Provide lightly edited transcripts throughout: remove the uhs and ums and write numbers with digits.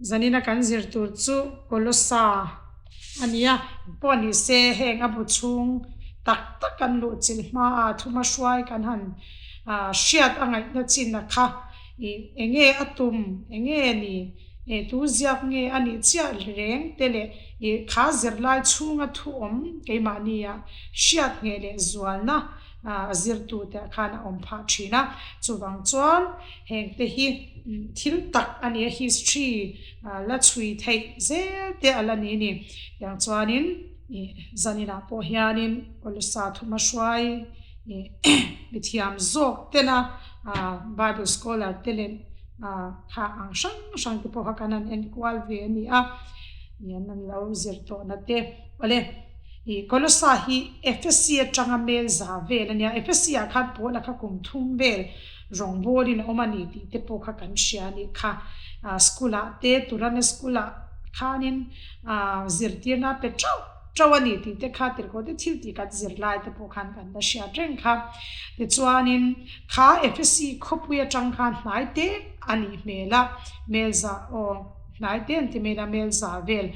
Zanina kan zir tur chu Kolosa a ni a, pawh ni se heng a bu chhung tak tak kan luh chilh hmaah thuma hruai kan han hriat a ngaihna chin a kha ih enge a tum enge ni ih tu ziak nge a nih chiah reng te leh ih kha zirlai chhunga thu awm keimahnia hriat ngheh leh zualna a zirtute ah khan a awm phah thin a, chuvang chuan heng te hi thil tak a ni a, history la chhui theih zel te a la ni a ni. Tiang chuanin ih zaninah pawh hianin Kolosa thuma hruai ih mithiam zawk tena Bible scholar te leh kha ang hrang hrang te pawh kha kan han enkual ve a ni a, ih an lo zir tawhna te awle. Ih Kolosa hi Ephesi atanga mel za vel a nia, Ephesi ah khan Paula kha kum thum vel rawngbawlin a awm a ni tih te pawh kha kan hria a nih kha. Ah school ah te Turana school ah khanin ah zirtirna a pe teuh teuh a ni tih te kha tirhkoh te thil tih kan zir lai te pawh khan kan la hriat reng kha. Tichuanin kha Ephesi khawpui atang khan hnai te a nih hmel a, mel za aw. Hnai te an ti mai la, Melza vel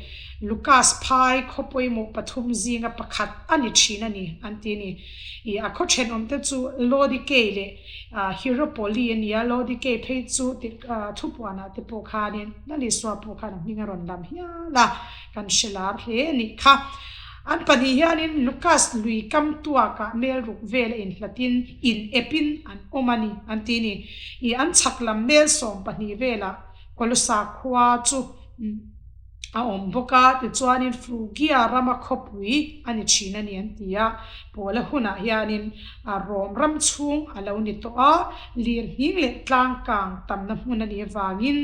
Lucas phai khaw pawimawh pathum zinga pakhat a ni thin a ni an ti a ni. Ih a khaw thenawm te chu Lodikei leh Hieropoli a ni a, Lodikei phei chu thupuanah te pawh khanin Lalisua pawh khan a hming a rawn lam hial a, kan hre lar hle a nih kha. An pahnih hianin Lucas lui kam tuakah mel ruk vel a inhlatin in epin an awm a ni an ti a ni. Ih an chhak lam mel 12 velah Kolosa khua chu a awm bawk a, tichuanin Frugia rama khawpui a ni thin a ni an ti a. Pawla hunah hianin Rom ram chhung a lo ni tawh a, lir nghing leh tlang kang tamna hmun a nih avangin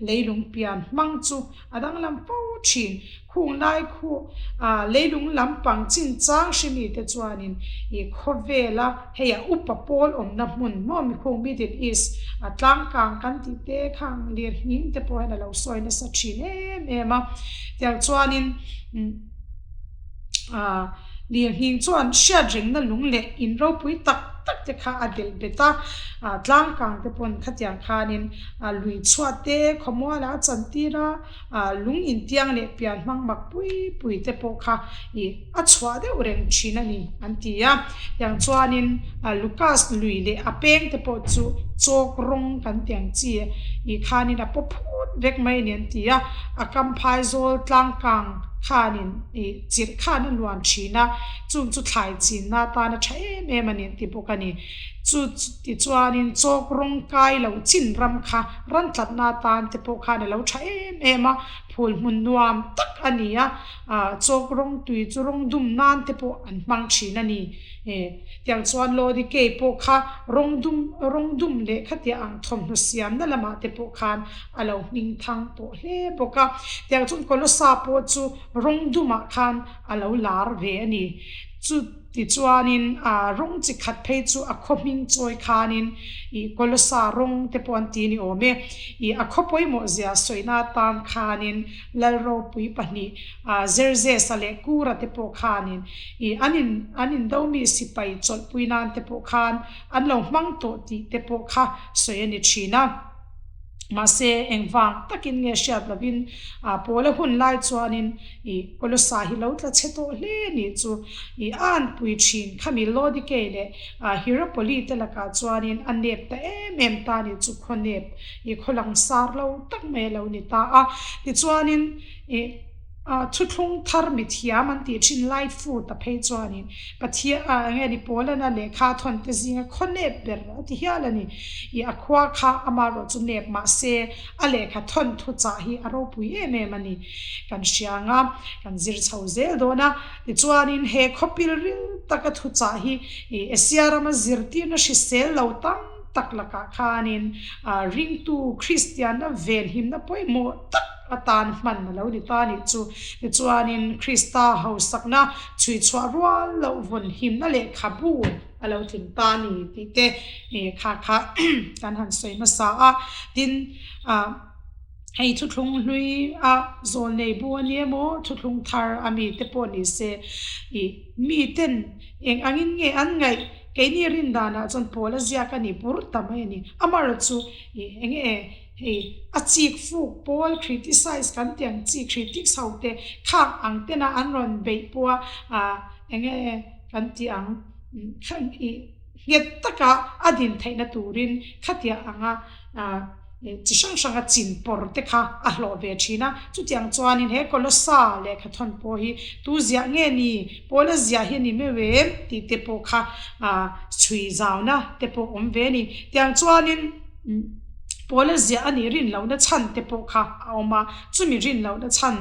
leilung pian hmang chu a danglam fo thin. Khung lai khu leilung lampang chinchang hrimi te chuanin ih khawvela hei a upa pawl awmna hmun maw mikhung Middle East a tlangkang kan tih te khang lir nghing te pawh hian a lo sawi nasa thin em em a. Tiang chuanin lir nghing chuan hriat rengna lung leh in ropui tak tak te kha a delh bet a, tlangkang te pawn khatiang khanin lui chhuat te khawmualah a chantir a. Ah lung intiang leh pian hmang mak pui pui te pawh kha ih a chhuah deuh reng thin a ni an ti a. Tiang chuanin ah Lucas lui leh a peng te pawh chu chawk rawng kan ti ang chi ih khanin a paw phut vek mai a ni an ti a. A kam phai zawl tlang kang khanin ih chirh khan a luan thin a, chung chu thlai chinna atan a tha em em a ni an ti bawk a ni. Chu tichuanin chawk rawng kai lo chin ram kha Ran tlatna atan te pawh khan a lo tha em em a, phul hmun nuam tak a ni a, ah chawk rawng tui chu rawng dum nan te pawh an hmang thin a ni. E tiang chuan Lodi Kei pawh kha rawng dum rawng dum leh khatiah ang thawmhnaw siamna lamah te pawh khan a lo hming thang tawh hle bawk a. Tiang chuan Kolosa pawh chu rawng dumah khan a lo lar ve a ni. Chu. Tichuanin a rawng chi khat phei chu a khaw hming chawi khanin ih Kolosa rawng te pawh an ti ni awm e. Ih a khaw pawimawh zia sawina atan khanin Lalropui pahnih ah Zerzesa leh Kura te pawh khanin ih an in an indomi sipai chawlhpui nan te pawh khan an lo hmang tawh tih te pawh kha sawi a ni thin a. Mahse, engvang takin nge hriat lovin ah Pawla hun lai chuanin ih Kolosa hi lo tla chhe tawh hle nih chu ih a anpui thin. Khami Lodikei leh ah Hieropoli te lakah chuanin a nep ta em em ta nih chu khaw nep ih khaw langsar lo tak mai a lo ni ta a. Tichuanin ih. Thuthlung thar mithiam an tih thin Lightfoot a phei chuanin Pathian ah enge ni Paulana lehkha a thawn te zinga khaw nep ber a ti hial a ni. I a khua kha amaherawh chu nep mahse a lehkha thawn thu chah hi a ropui em em a ni. Kan hria anga kan zir chho zel dawn a. Tichuanin he khawpil ril taka thu chah hi i Asia rama zirtirna hrisel lo tam tak lakah khanin ringtu Kristianna venhimna pawimawh tak atan hman a lo ni ta nih chu. Tichuanin Krista hausakna chhuichhuah rual loh vawn himna lehkhabu a lo tling ta a ni tih te kha kha kan han sawi hmasa a. Tin, ah hei thuthlung hlui a zawlnei bu a ni emaw thuthlung thar a mi te pawh ni se ih mi ten eng angin nge an ngaih keini rin danah chuan pawl a ziak a ni bur ta mai a ni. Amaherawhchu ih eng nge. Hei a chik fuk pawl criticize kan tih ang chi critics ho te khang ang tena an rawn beih pawh a ah eng nge kan tih ang khan ih nghet taka a din theihna turin khatiang anga ah chi hrang hranga chin pawr te kha a hlawh ve thin a. Chutiang chuanin he Kolossa lehkha thawn pawh hi tu ziah nge ni Paula ziah hi a ni meuh em tih te pawh kha ah chhui zauna te pawh awm ve a ni. Tiang chuanin. Paula ziah a nih rin lohna chhan te pawh kha a awm a, chumi rin lohna chhan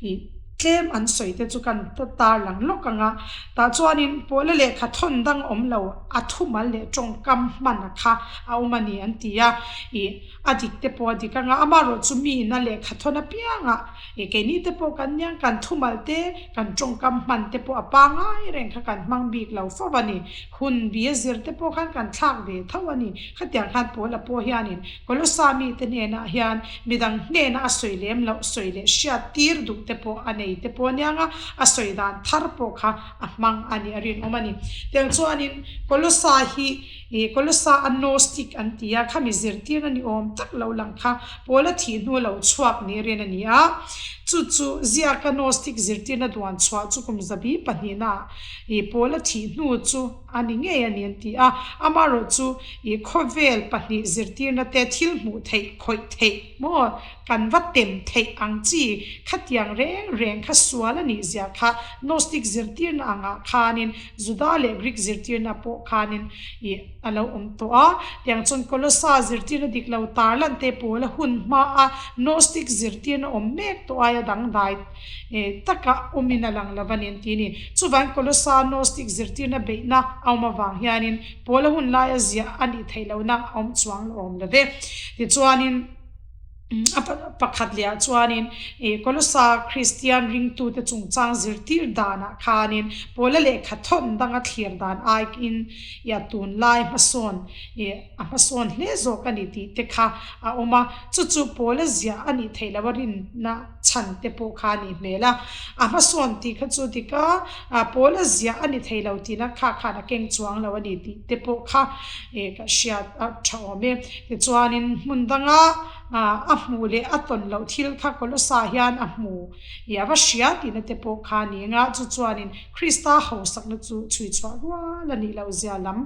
ih tlem an sawi te chu kan tar lang lawk ang a, tah chuanin Paula lehkha thawn dang awm lo a thumal leh tawngkam hman a kha a awm a ni an ti a, ih a dik te pawh a dik ang a, amaherawh chu miin a lehkha thawn apiangah ih keini te pawh kan nia kan thumal te kan tawngkam hman te pawh a pangai reng kha kan hmang bik lo fo a ni. Hun bi a zir te pawh khan kan thlak ve tho a ni. Khatiang khan Paula pawh hianin Kolosa mite hnenah hian midang hnena a sawi lem loh sawi leh hriat tir duh te pawh a nei te pawh aniang a, a sawi dan thar pawh kha a hmang a nih a rinawm a ni. Tiang chuanin Kolosa hi Kolosa a Gnostic an ti a, khami zirtirna ni awm tak lo lang kha Paula thih hnu lo chhuak ni rin a ni a. Chu chu ziaka Gnostic zirtirna duan chhuah chu kum zabi pahnihnaah I Paula thih hnu chu a ni ngei a ni an ti a, amaherawh chu i khawvel pahnih zirtirna te thil hmuh theih khawih theih maw kan va tem theih ang chi khatiang reng reng kha sual a nih zia kha Gnostic zirtirna angah khanin Juda leh Greek zirtirna pawh khanin i a lo awm tawh a, tiang chuan Kolossa zirtirna dik lo tarlan te Paula hun hmaa Gnostic zirtirna awm mek tawh aia dangdai taka awmin a lang lo a ni an ti a ni. Chuvangin Kolossa Gnostic zirtirna beihna a awm avang hianin Paula hun laia ziah a nih theih lohna a awm chuang lo awm lo ve. Tichuanin a pakhat lehah chuanin Kolossa Kristian ringtute chungchang zirtir danah khanin Paula lehkha thawn danga thlir dan aiin a tunlai hmasawn a hmasawn hle zawk a ni tih te kha a awm a, chu chu Paula ziah a nih theih loh a rinna chhan te pawh kha a nih hmel a. A hmasawn tih kha chu dik a, Paula ziah a ni thei lo tihna kha khan a keng chuang lo a ni tih te pawh kha ka hriat a tha awm e. Tichuanin hmun danga a hmuh leh a tawn loh thil kha Kolossa hian a hmu i a va hria tihna te pawh kha a ni anga chu chuanin Krista hausakna chu chhui chhuah rual a nih loh zia lam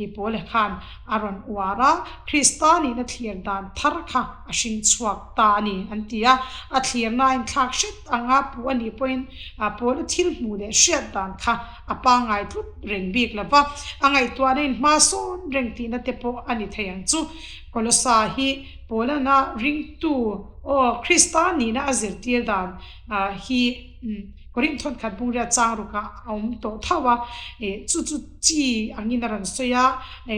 i Paula khan a rawn uar a, Krista nihna thlir dan thar kha a hring chhuak ta a ni an ti a, a thlirna a inthlak hret anga puh a nih pawhin Paula thil hmuh leh hriat dan kha a pangngai tlut reng bik lo va, a ngaihtuahna in hma sawn reng tihna te pawh a ni thei ang chu. Kolossa hi Paulana ringtu aw Krista nihna a zirtir dan hi Korinth thawnkhat bungriat chang rukah a awm tawh tho a, chu chu chi angin a rawn sawi a,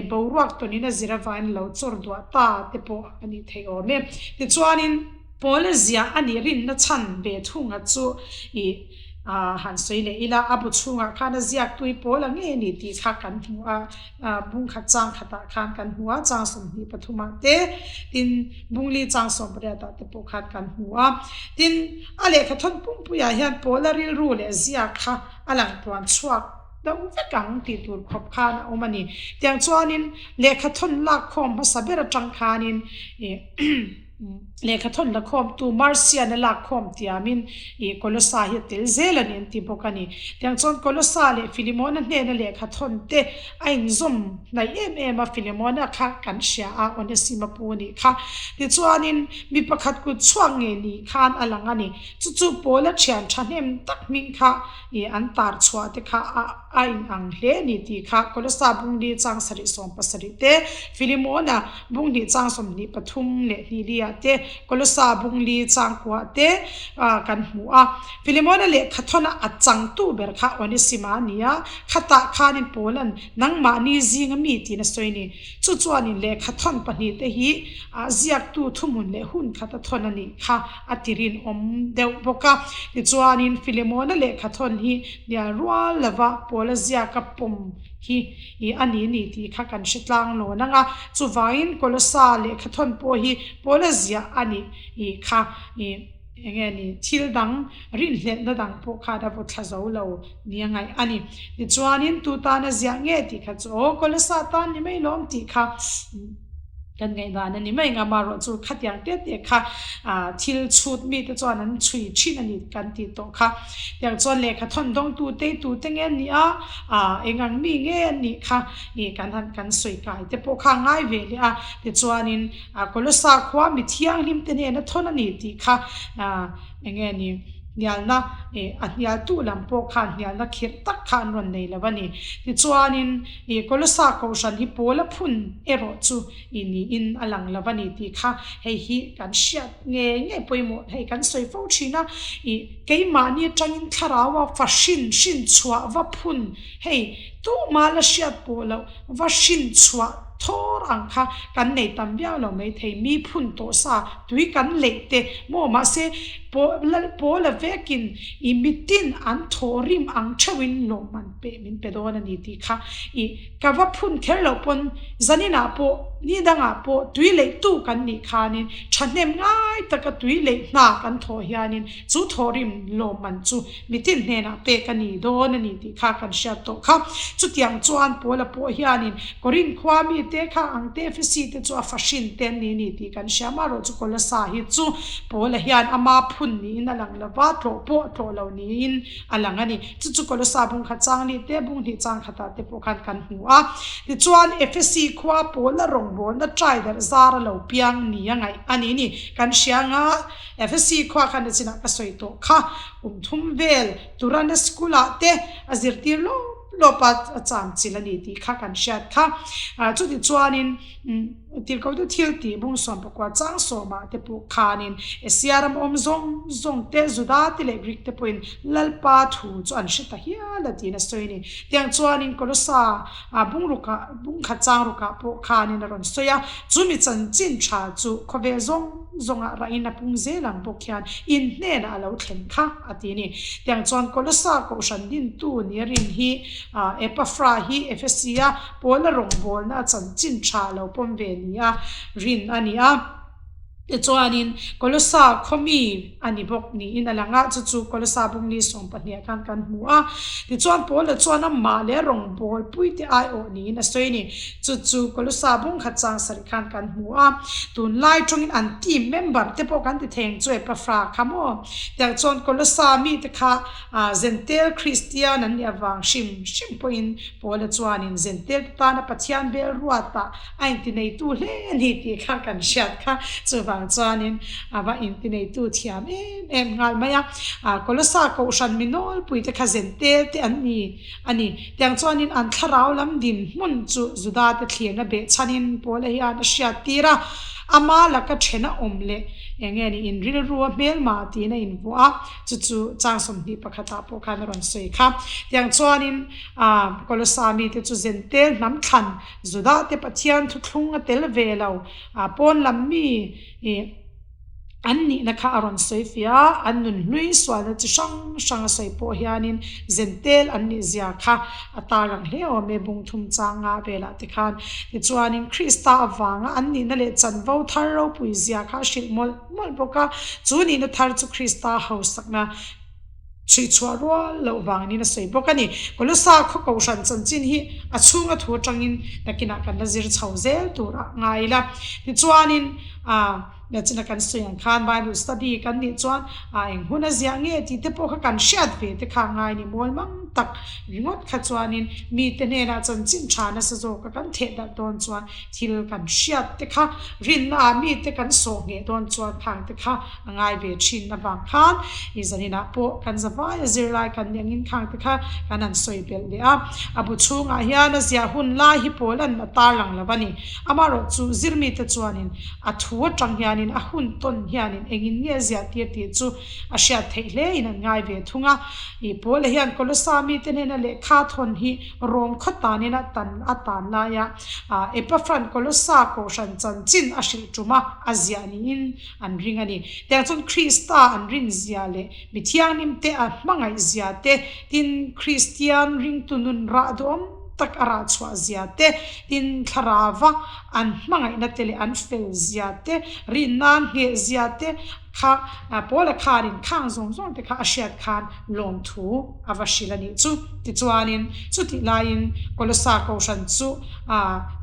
boruak tawnin a zir avangin lo chawr duah ta te pawh a nih theih awm e. Tichuanin Paula ziah a nih rinna chhan ve thunga chu ih han sawi leh ila, a bu chhungah khan a ziaktu hi Paula ngei a ni tih kha kan hmu a, bungkhat chang khatah khan kan hmu a, chang 23 ah te, tin bungli chang 18 ah te pawh khan kan hmu a. Tin, a lehkha thawn pumpuiah hian Paula rilru leh ziak kha a lang tluan chhuak deuh vek ang tih tur khawp khan a awm a ni. Tiang chuanin lehkha thawn lak khawm hmasa ber atang khanin ih lehkha thawn la khawmtu Marcian a lak khawm tiamin ih Kolossa hi a tel zel a ni an ti bawk a ni. Tiang chuan Kolossa leh Filimona hnena lehkha thawn te a inzawm hnaih em em a, Filimona kha kan hria a, Onesima pu a nih kha. Tichuanin mi pakhat kut chhuak ngei ni khan a lang a ni. Chu chu Paula thian thahnem tak hming kha ih an tar chhuah te kha a a in ang hle a ni tih kha Kolossa bungli chang sarih 70 te, Filimona bunghnih chang 23 leh hnihliah te, Kolossa bungli chang kuah te kan hmu a. Filimona lehkha thawna a changtu ber kha Onesima a ni a, khatah khanin Paula'n nangmahni zinga mi tiin a sawi a ni. Chu chuanin lehkha thawn pahnihte hi ziaktu thuhmun leh hun khat a thawn a nih kha a ti rinawm deuh bawk a. Tichuanin Filimona lehkha thawn hi hnial rual lova Paula ziaka pawm hi a ni ni tih kha kan hre tlang lawn ang a. Chuvangin Kolossa lehkha thawn pawh hi Paula ziah a nih kha eng nge ni thil dang rinhlelhna dang pawh khan a vaw thla zo lo ni a ngaih a ni. Tichuanin tu tana ziah nge tih kha chu aw Kolossa tan ni mai lawm tih kha. Kan ngaihdan a ni mai ang a, amaherawhchu khatiang te te kha thil chhut mite chuan an chhui thin a ni kan tih tawh kha. Tiang chuan lehkha thawn dawngtu teitu te nge an nih a, eng ang mi nge an nih kha ih kan han kan sawi kai te pawh kha a ngai ve leh a. Tichuanin Kolosa khua mi thianghlim te hnena thawn a ni tih kha eng nge ni hnialna ih a hnialtu lam pawh khan hnialna khirh tak kha an rawn nei lo a ni. Tichuanin. Ih Kolosa kohhran hi pawl a phun erawh chu ih niin a lang lo a ni tih kha hei hi kan hriat ngei ngei pawimawh hei kan sawi fo thin a, ih keimahni atangin thlarau a fa hrin hrin chhuah va phun hei tumah la hriat pawh loh va hrin chhuah thawr ang kha kan nei tam viau lo maithei mi phun tawh sa tui kan leih te maw mahse pawl pawl a vekin ih mitin an thawh rim ang theuhin lawmman peh min pe dawn a ni tih kha i ka va phun kher loh pawn zaninah pawh ni dangah pawh tui leih tu kan nih khanin thahnem ngai taka tui leih hna kan thawh hianin chu thawhrim lawmman chu mitin hnenah pek a ni dawn a ni tih kha kan hriat tawh kha. Chutiang chuan Paula pawh hianin Korinth khua mite kha ang te Efesi te chu a fahrin te an ni a ni tih kan hria amaherawhchu Kolosa hi chu Paula hian ama phun niin a lang lova tlawh pawh tlawh lo niin a lang a ni. Chu chu Kolosa bung khat chang lih te, bung hnih chang khatah te pawh khan kan hmu a. Tichuan, Efesi khua Paula rawngbawlna trai darh zar a lo piang ni a ngaih a ni ni. Kan hria anga Efesi khua khan a chinah ka sawi tawh kha. Kum thum vel Turana school ah te a zirtir lawp lawp a, a cham chilh a ni tih kha kan hriat kha. Chutichuanin. Tirhkohtu thil tih bung sawmpakua chang sawmah te pawh khanin Asia ram awm zawng zawng te, Juda te leh Greek te pawhin Lalpa thu chu an hre ta hial a tiin a sawi a ni. Tiang chuanin Kolosa bung rukah, bung khat chang rukah pawh khanin a rawn sawi a, chu mi chanchin tha chu khawvel zawng zawngah rahin a pung zel ang bawk hian in hnenah a lo thlen kha a ti a ni. Tiang chuan Kolosa kohhran dintu nia rin hi Epafra hi Efesia Pawla rawngbawlna a chanchin tha lo pawm ve ni a rin a ni a. Tichuanin Kolosa khaw mi a ni bawk niin a lang a, chu chu Kolosa bungli sawmpahniah khan kan hmu a. Tichuan Pawla chuan amah leh rawngbawlpui te aiawh niin a sawi a ni. Chu chu Kolosa bung khat chang sarih khan kan hmu a. Tunlai tawngin an team member te pawh kan ti thei ang chu Epafra kha maw? Tiang chuan Kolosa mite kha Zentel Kristian an nih avang hrim hrim pawhin Paula chuanin Zentel tana Pathian bel ruatah a intineitu hle a ni tih kha kan hriat kha. Chuvang chuanin a va intineitu thiam em em nghal mai a. Kolosa kohhran mi nawlpuite kha Zentel te an ni a ni. Tiang chuanin an thlarau lam dinhmun chu Juda te thlirna behchhanin Paula hian a hriat tir a. Ama laka then a awm leh eng nge ni in rilru a hmelma tiin a invuah a. Chu chu chang 21 ah pawh khan a rawn sawi kha. Tiang chuanin. A, Kolosa mite chu Zentel hnam thlan, Judah te Pathian thuthlung a tel ve lo, a pawn lam mi ih an nihna kha a rawn sawi fiah a, an nun hlui sualna chi hrang hrang a sawi pawh hianin Zentel an nih zia kha a tarlang hle awm e, bung thum changa velah te khan. Tichuanin Krista avanga an nihna leh chanvo thar ropui zia kha a hrilh mawlh mawlh bawk a, chu nihna thar chu Krista hausakna, Chhuihchhuah rual loh vangin a sawi bawk a ni. Kolosa khaw kohhran chanchin hi a chhunga thu atangin nakinah kan la zir chho zel tur a ngai ila. Tichuanin ah nachina kan sawi ang khan Bible study kan nih chuan ah eng hun a ziah nge tih te pawh kha kan hriat ve te kha a ngai ni mawl mang tak ringawt kha chuanin mite hnenah chanchin tha nasa zawka kan theh darh dawn chuan thil kan hriat te kha rinna ah mite kan sawh ngheh dawn chuan khang te kha a ngai ve thin avang khan i zaninah pawh kan zavai a zirlai kan nih angin khang te kha kan han sawi belh leh a. A bu chhungah hian a ziah hun lai hi pawl an a tarlang lo a ni. Amaherawh chu zirmite chuanin a thu atang hianin a hun tawn hianin engin nge a ziah tir tih chu a hriat theih hle in an ngai ve thung a. I Paula hian Kolosa mite hnena lehkha thawn hi Rom khaw tanin a tan a tan laia Epaphran Kolosa kohhran chanchin a hrilh tuma a ziah niin an ring a ni. Tiang chuan Krista an rin zia leh mi thianghlim te a hmangaih zia te, tin Kristian ringtu nun rah duhawm tak a rah chhuah zia te, tin thlarava an hmangaihna te leh an fel zia te, rinna an ngheh zia te kha Paula khanin khang zawng zawng te kha a hriat khan lawmthu a va hrilh a nih chu. Tichuanin chutih laiin Kolosa Kohhran chu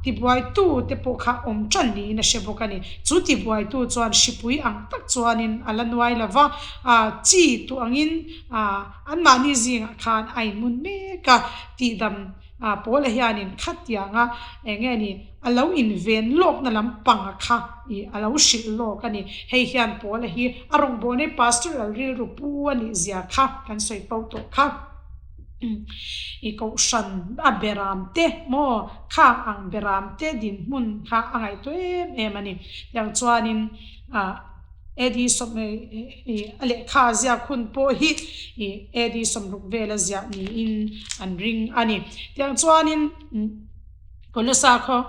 tibuaitu te pawh kha awm tan niin a hre bawk a ni. Chu tibuaitu chuan hripui ang tak chuanin a la nuai lo va, chi tuh angin anmahni zingah khan a inmun mek a, tihdam Paula hianin khatianga eng nge ni a lo inven lawkna lampanga kha ih a lo hrilh lawk a ni. Hei hian Paula hi a rawngbawlna hi pastoral rilru pu a nih zia kha kan sawi fo tawh kha. I kohhran a beram te maw khang ang beram te dinhmun kha a ngaihtuah em em a ni. Tiang chuanin ah. AD a lehkha a ziak hun pawh hi AD 60 vela ziah niin an ring a ni. Tiang chuanin Kolosa khaw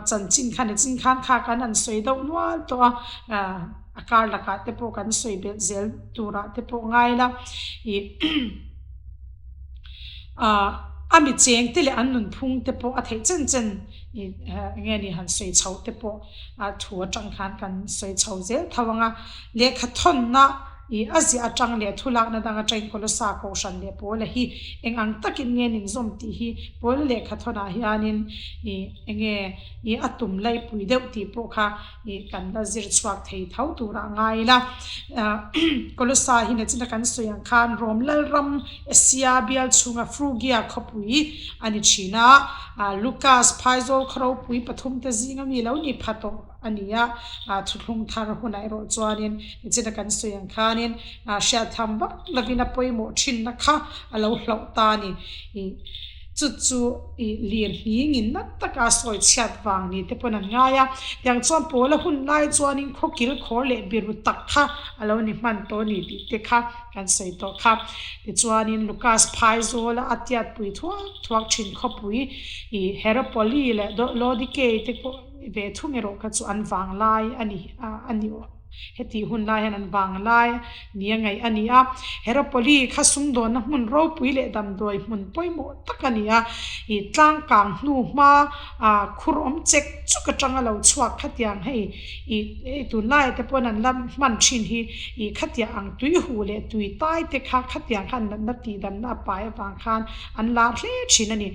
chanchin khan a chin khan kha kan han sawi deuh nual tawh a, a kar lakah te pawh kan sawi belh zel turah te pawh ngai la. A mi cheng te leh an nunphung te pawh a theih chen chen eng nge ni han sawi chhoh te pawh a thu atang khan kan sawi chho zel tho ang a, lehkha thawnna ih a ziah atang leh thu lakna dang atangin Kolosa Kohhran leh Paula hi eng ang takin nge nin zawm tih hi Paula lehkha thawnah hianin ih eng nge ih a tum laipui deuh tih pawh kha ih kan la zir chhuak thei tho turah ngai ila. Kolosa hi nachina kan sawi ang khan Rom Lalram Asia bial chhunga Frugia khawpui a ni thin a. Lucas phaizawl khaw ropui pathumte zinga mi lo ni pha tawh a ni a, thuthlung thar hunah erawh chuanin nichina kan sawi ang khanin hriattham vak lovin a pawimawh thinna kha a lo hlauh ta a ni. Chu chu lir nghingin nat taka sawi chhiat vang ni te pawn an ngai a, tiang chuan Paula hun lai chuanin khaw kilkhawr leh biru tak kha a lo ni hman tawh a ni tih te kha Kan sawi tawh kha. Tichuanin Lucas phaizawla a tiatpui thuak thuak thin khawpui i Heropoli leh Lodikei te pawh ve thung erawh kha chu an vanglai a ni a ni hetih hun lai hian an vanglai nia ngaih a ni a. Heropoli kha sumdawnna hmun ropui leh damdawi hmun pawimawh tak a ni a. I tlangkang hnu hma khur awm chek chuk atanga lo chhuak khatiang hei I hei tunlaiah te pawn an la hman thin hi i khatiang ang tui huh leh tui tai te kha khatiang khan natna tihdamna a pai avang khan an lar hle thin a ni.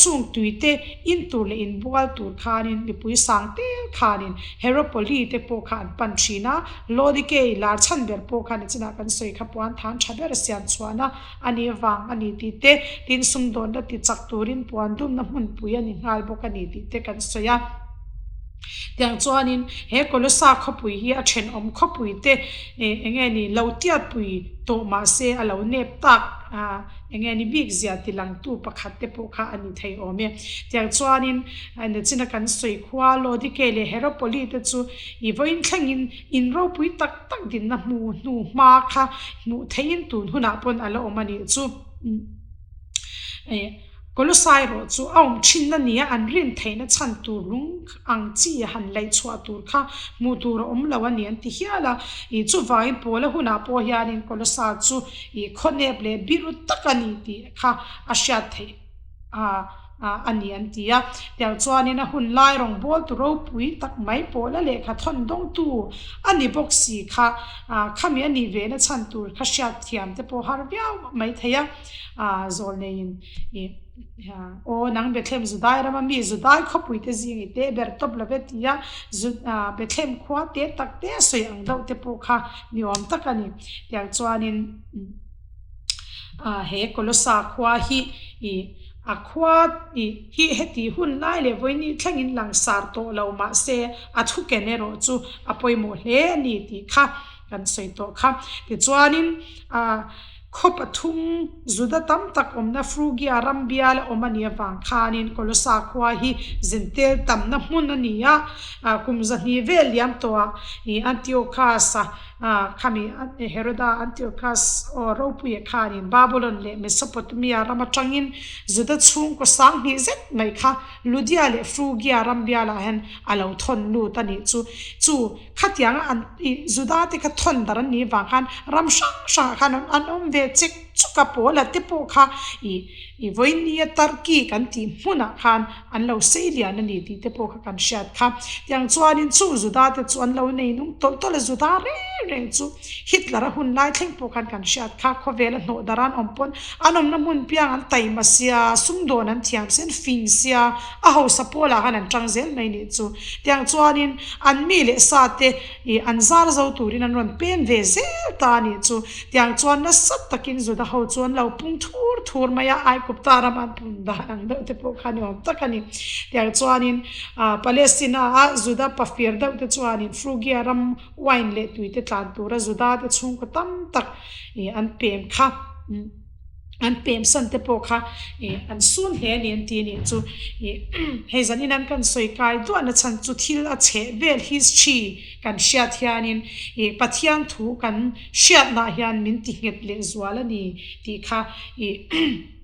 Chung tui te in tur leh inbual tur khanin mipui sang tel khanin Heropoli te pawh kha an pan thin a, Lodikei lar chhan ber pawh khan nichinah kan sawi kha puan than tha ber siam chhuahna a nih vang a ni tih te, tin sumdawnna ti chak turin puan dumna hmunpui a ni nghal bawk a ni tih te kan sawi a. Tiang chuanin he Kolosa khawpui hi a thenawm khawpui te eng nge ni lo tiatpui tawh mah se a lo nep tak eng nge ni bik zia ti langtu pakhat te pawh kha a ni thei awm e. Tiang chuanin nachina kan sawi khua Lodike leh Heropoli te chu i vawiin thlengin in ropui tak tak dinna hmu hnu hma kha hmuh theihin tun hunah pawn a la awm a nih chu. Kolosai erawh chu a awm thinna nia an rin theihna chhan tur lung ang chi han laih chhuah tur kha hmuh tur a awm lo a ni an ti hial a. Ih chuvangin Paula hunah pawh hianin Kolosa chu ih khawnep leh biru tak a ni tih kha a hriat theih a a ni an ti a. Tiang chuanin a hun lai rawngbawltu ropui tak mai Paula lehkha thawn dawngtu a ni bawk si kha khami a nih vehna chhan tur kha hriat thiam te pawh har viau mai thei a. Zawl neiin ih aw nang Bethlehem Judai rama mi Judai khawpui te zing i teh ber tawp lo ve tia Bethlehem khua te tak te a sawi ang deuh te pawh kha ni awm tak a ni. Tiang chuanin he Kolosa khua hi ih a khua ih hi heti hun lai leh vawiin thlengin langsar tawh lo mahse a thuken erawh chu a pawimawh hle a ni tih kha kan sawi tawh kha. Tichuanin Khaw pathum Juda tam tak awmna Frugia ram biala awm a nih avang khanin Kolosa khua hi zintel tamna hmun a ni a. Kum zahnih vel liam tawhah Antiochus-a Khami Heroda Antiochus aw ropuia khanin Babulon leh Mesopotamia ram atangin Juda chhungkaw sanghnih zet mai kha Ludia leh Frugia ram bialah hian a lo thawn lut a nih chu. Chu khatianga an ih Juda te kha thawn dar an nih vang khan ram hrang hrangah khan an awm ve chek chuk a, Paula te pawh kha ih ih vawinia Turkey kan tih hmunah khan an lo sei lian a ni tih te pawh kha kan hriat kha. Tiang chuanin chung Juda te chu an lo nei nung tawlh tawlh a, Juda reng reng chu Hitler a hun lai thleng pawh khan kan hriat kha. Khawvela hnawh dar an awm pawn an awmna hmun piang an taima sia, sumdawn an thiam sia, an fing sia, a hausa pawlah khan an tang zel mai nih chu. Tiang chuanin an mi leh sa te ih an zar zo turin an rawn pem ve zel ta a nih chu. Tiang chuan nasa takin Juda ho chu an lo pung thur thur mai a, Aigupta ram an pun dan ang deuh te pawh kha ni awm tak a ni. Tiang chuanin ah Palestina a Juda pafir deuh te chuanin Frugia ram wine leh tui te tlan tura Juda te chhungkaw tam tak ih an pem kha. An pem san te pawh kha ih an sun hle a ni an ti a nih chu. Ih hei zan in an kan sawi kai duah na chhan chu thil a chheh vel history kan hriat hianin ih Pathian thu kan hriatna hian min ti nghet leh zual a ni tih kha ih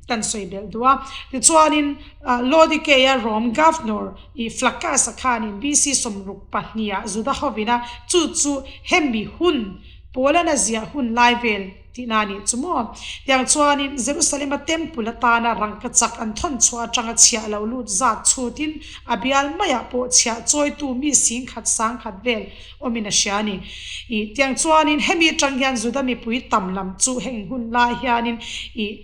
kan sawi belh duh a. Tichuanin Laodikeia Rome Governor ih Flaccus-a khanin BC 62 ah Juda hovin a chu chu hemi hun Paul-an a ziah hun lai vel Tihna a nih chu maw? Tiang chuanin Jerusalem-a Temple atana rangkachak an thawn chhuah atanga chhiah lo lut zat chhutin a bial maiah pawh chhiah chawitu mi singkhat sangkhat vel awmin a hria a ni. Ih, tiang chuanin hemi atang hian Juda mipui tam lam chu heng hun lai hianin ih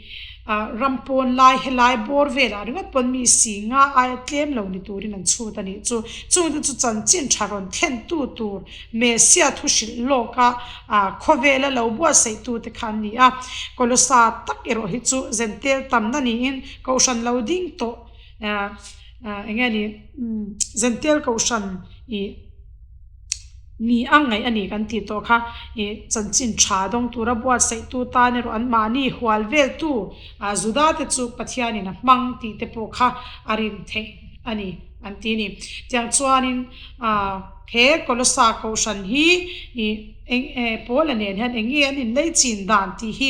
ram pawn lai helai bawr velah ringawt pawn mi singa aia tlem lo ni turin an chhut a nih chu. Chungte chu chanchin tha rawn thlentu tur Messia thu hrilh lawk a, khawvela lo buatsaih tute kha an ni a. Kolosa tak erawh hi chu Zentel tamna niin Kohhran lo ding tawh eng nge ni Zentel Kohhran ih ni a ngaih a ni kan tih tawh kha ih chanchin tha dawng tura buatsaih tu tan erawh an mahni hual veltu Juda te chu Pathianin a hmang tih te pawh kha a rin theih a ni an ti a ni. Tiang chuanin He Kolosa Kohhran hi ih eng eh Paula nen hian eng nge an inlei chin dan tih hi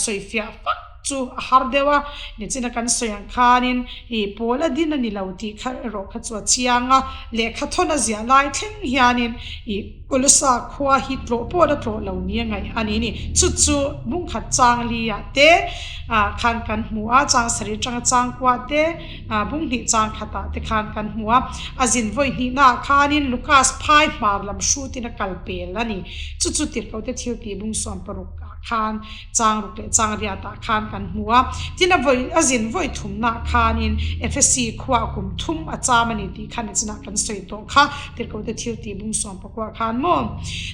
sawifiah fak chu a har deuh a, nichina kan sawi ang khanin ih Paula din a ni lo tih kha erawh kha chu a chiang a, lehkha thawn a ziah lai thleng hianin ih Kolosa khua hi tlawh pawh la tlawh lo ni a ngaih a ni ni. Chu chu bungkhat chang li ah te ah khan kan hmu a, chang sarih atanga chang kuah te, Bung hnih chang khatah te khan kan hmu a, a zin vawi hnihnaah khanin Lucas phai hmar lam hrutin a kal pel a ni. Chu chu tirhkote thil tih bung 16 ah khan chang ruk leh chang riatah khan kan hmu a. Tin a vawi a zin vawi thumnaah khanin Efesi khuaah kum thum a cham a ni tih kha nichinah kan sawi tawh kha tirhkote thil tih bung 19 ah khan maw.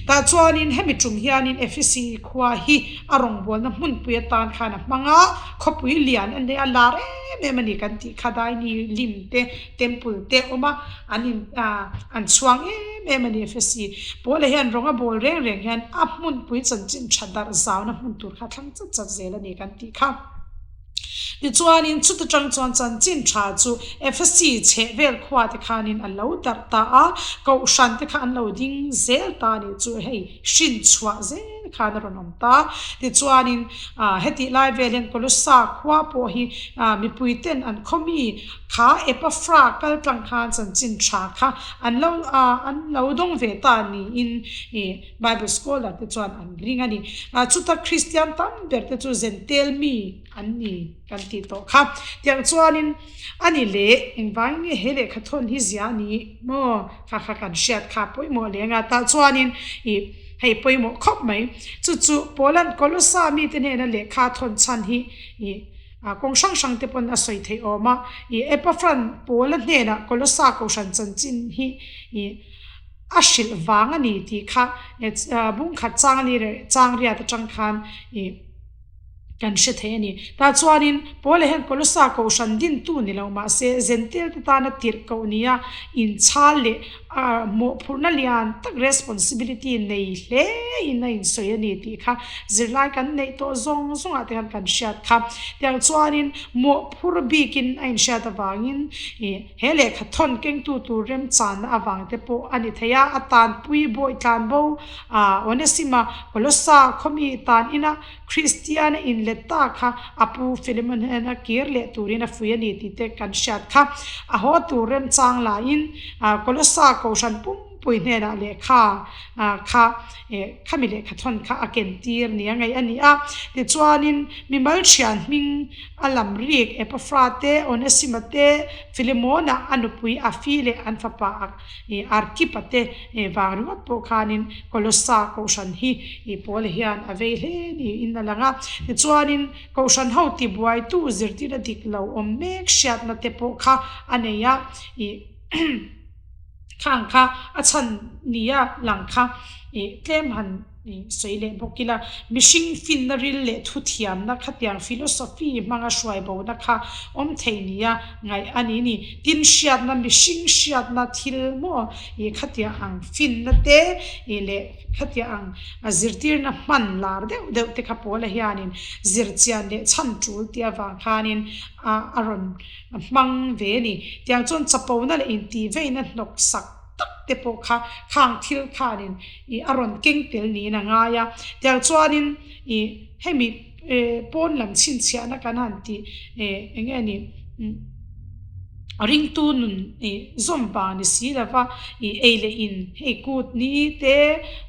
Tah chuanin hemi tum hianin Efesi khua hi a rawngbawlna hmunpui atan khan a hmang a, khawpui lian a nia lar em em a ni kan tih kha daini lim te temple te a awm a an in ah an chhuang em em a ni Efesi Paula hian rawng a bawl reng reng hian a hmunpui chanchin tha darh zauna hmun tur kha thlang chat chat zel a ni kan tih kha. Tichuanin chuta tang chuan chanchin tha chu Efesi chheh vel khua te khanin a lo darh ta a, kohhran te kha an lo ding zel ta a nih chu hei hrin chhuah zel khan a rawn awm ta. Tichuanin hetih lai vel hian Kolossa khua pawh hi mipui ten an khaw mi kha Epaphra kal tlang khan chanchin tha kha an lo an lo dawng ve ta niin Bible scholar te chuan an ring a ni. Chuta Kristian tam ber te chu Zentel mi an ni kan tih tawh kha. Tiang chuanin a ni leh engvangin nge he lehkha thawn hi zia a ni maw? Kha kha kan hriat kha pawimawh leh anga tah chuanin ih hei pawimawh khawp mai. Chu chu Paula'n Kolossa mite hnena lehkha thawn chhan hi ih kawng hrang hrang te pawn a sawi theih awm a. Ih Epaphran Paula hnenah Kolossa kohhran chanchin hi ih a hrilh vang a ni tih kha bungkhat chang li leh chang riat atang khan ih. Kan hre thei a ni. Tah chuanin Paula hian Kolosa kohhran dintu ni lo mah se Zentail-te tana tirh koh nia inchhal leh a mawhphurhna lian tak responsibility nei hle in a insawi a ni tih kha zirlai kan neih tawh zawng zawngah te khan kan hriat kha. Tiang chuanin mawhphur bikin a inhriat avangin ih he lehkha thawn kengtu tur remchanna avang te pawh a ni thei a, a tanpui bawi tlanbo a Onesima Kolosa khawmi tan ina Kristian a inlet ta kha a pu Philemon hnena kir leh turin a fuih a ni tih te kan hriat kha. A haw tur remchang laiin Kolosa kohhran pumpui hnenah lehkha kha khami lehkha thawn kha a ken tir nia ngaih a ni a. Tichuanin mimal thian hming a lam rik Epaphra te, Onesima te, Philemona a nupui Afi leh an fapa Arkipa te vang ringawt pawh khanin Kolossa kohhran hi Paul hian a vei hle niin a lang a. Tichuanin kohhran ho tibuaitu zirtirna dik lo awm mek hriatna te pawh kha a nei a, khang kha a chhan nia lang kha tlem han sawi leh bawk ila, mihring finna ril leh thuthiamna khatiang philosophy hmanga hruai bona kha awm thei nia ngaih a ni ni. Tin, hriatna mihring hriatna thil maw ih khatiang ang finna te ih leh khatiang ang zirtirna hman lar deuh deuh te kha Paula hianin zirchian leh chhan tul tih avang khanin a a rawn hmang ve a ni. Tiang chuan chapona leh intihveina hnawksak tak te pawh kha khang thil khanin ih a rawn keng tel niin a ngai a. Tiang chuanin ih hemi pawn lam chhinchhiahna kan han tih ih eng nge ni ringtu nun ih zawm vang ni si lova ih ei leh in hei kut ni te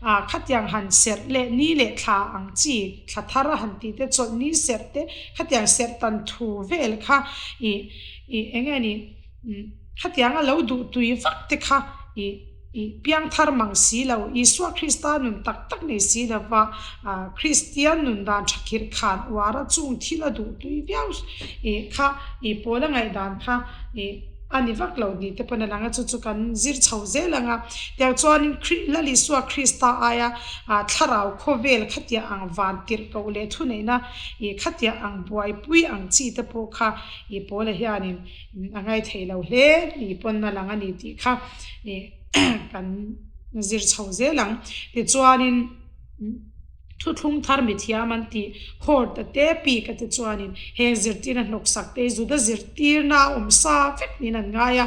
ah khatiang han serh leh ni leh thla ang chi thla thar a han tih te chawlh ni serh te khatiang serh tan thu vel kha ih ih eng nge ni. Khatianga lo duh tui vak te kha i i piangthar mang si lo, Isua Krista nun tak tak nei si lova Kristian nun dan tha khirh khan uara chung thil a duh tui viau i kha i pawl a ngaihdan kha i a ni vak lo ni te pawn a lang a, chu chu kan zir chho zel ang a. Tiang chuanin Lal Isua Krista aia thlarau khawvel khatiang ang van tirh koh leh thuneihna i khatiang ang buaipui ang chi te pawh kha i pawla hianin A ngaithei lo hle ni pawn a lang a ni tih kha kan zir chho zel ang. Tichuanin thuthlung thar mithiam an tih Hort a te pik a te chuanin heng zirtirna hnawksak te hi Juda zirtirna a awm sa vek niin an ngai a,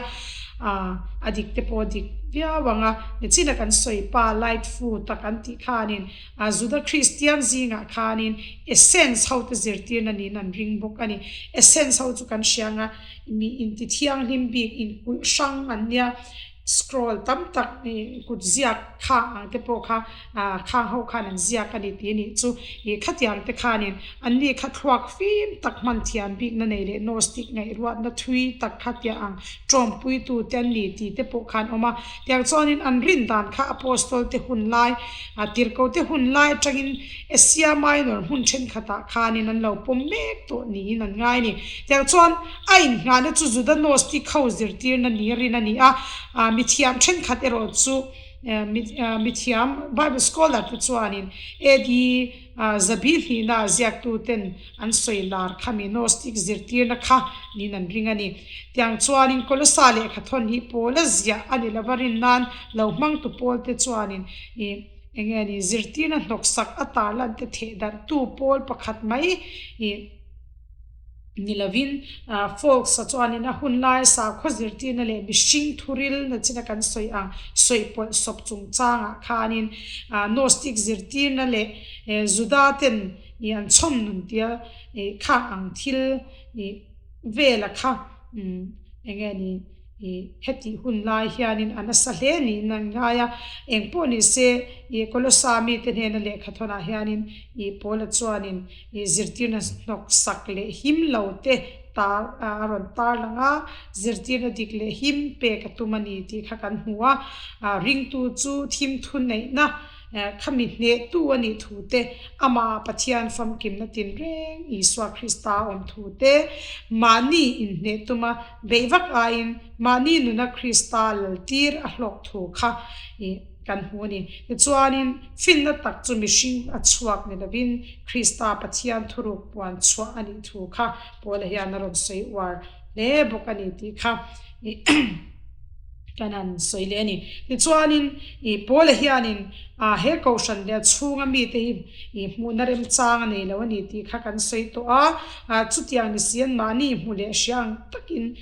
a dik te pawh a dik viau ang a. Nichina kan sawi pa Lightfoot a kan tih khanin A Juda Kristian zingah khanin Essenes hote zirtirna niin an ring bawk a ni. Essenes ho chu kan hria anga mi inti thianghlim bik inkulh hrang an nia. Scroll tam tak kut ziak khang ang te pawh kha khang ho khan an ziak a ni tih a nih chu. Ih khatiang te khanin anni kha thluak fim tak hman thiam bikna nei leh Gnostic ngaihruatna thui tak kha tia ang tawmpuitu te an ni tih te pawh khan awm a. Tiang chuanin an rin dan kha Apostol te hun lai A tirhkote hun lai atangin Asia Minor hmun thenkhatah khanin an lo pawm mek tawh niin an ngai a ni. Tiang chuan a innghahna chu Juda Gnostic ho zirtirna ni rin a ni a, mithiam thenkhat erawh chu mithiam Bible scholar te chuanin AD zabi hnihna ziaktuten an sawi lar kha mi Gnostic zirtirna kha niin an ring a ni. Tiang chuanin Kolosa lehkha thawn hi Paula ziah a ni lova rin nan lo hmangtu Paul te chuanin ih eng nge ni zirtirna hnawksak a tarlan te theh darhtu Paul pakhat mai ih ni lovin Fox-a chuanin a hun laia sakhaw zirtirna leh mihring thuril nachina kan sawi ang sawi pawlh sawp chungchangah khanin Gnostic zirtirna leh Juda ten ih an chhawm nun tia ih khang ang thil ih vela kha umm eng nge ni ih hetih hun lai hianin a nasa hle niin an ngai a, eng pawh ni se ih Kolosa mite hnena lehkha thawnah hianin ih Paula chuanin ih zirtirna hnawk sak leh him lo te tar a rawn tar lang a, zirtirna dik leh him pek a tum a ni tih kha kan hmu a, ringtu chu thim thu neihna Khami hnehtu a nih thu te, amah Pathian famkimna tinreng Isua Krista a awm thu te, mahni inhneh tuma beih vak aiin mahni nuna Krista laltir a hlawk thu kha i. kan hmu a ni. Tichuanin, finna tak chu mihring a chhuak ni lovin Krista Pathian thuruk puan chhuah a nih thu kha Paula hian a rawn sawi uar hle bawk a ni tih kha kan han sawi leh a ni. Tichuanin, Paula hianin he kohhran leh a chhunga mite hi hmuhna remchang a nei lo a ni tih kha kan sawi tawh a, chutiang ni si an mahni hmu leh hria ang takin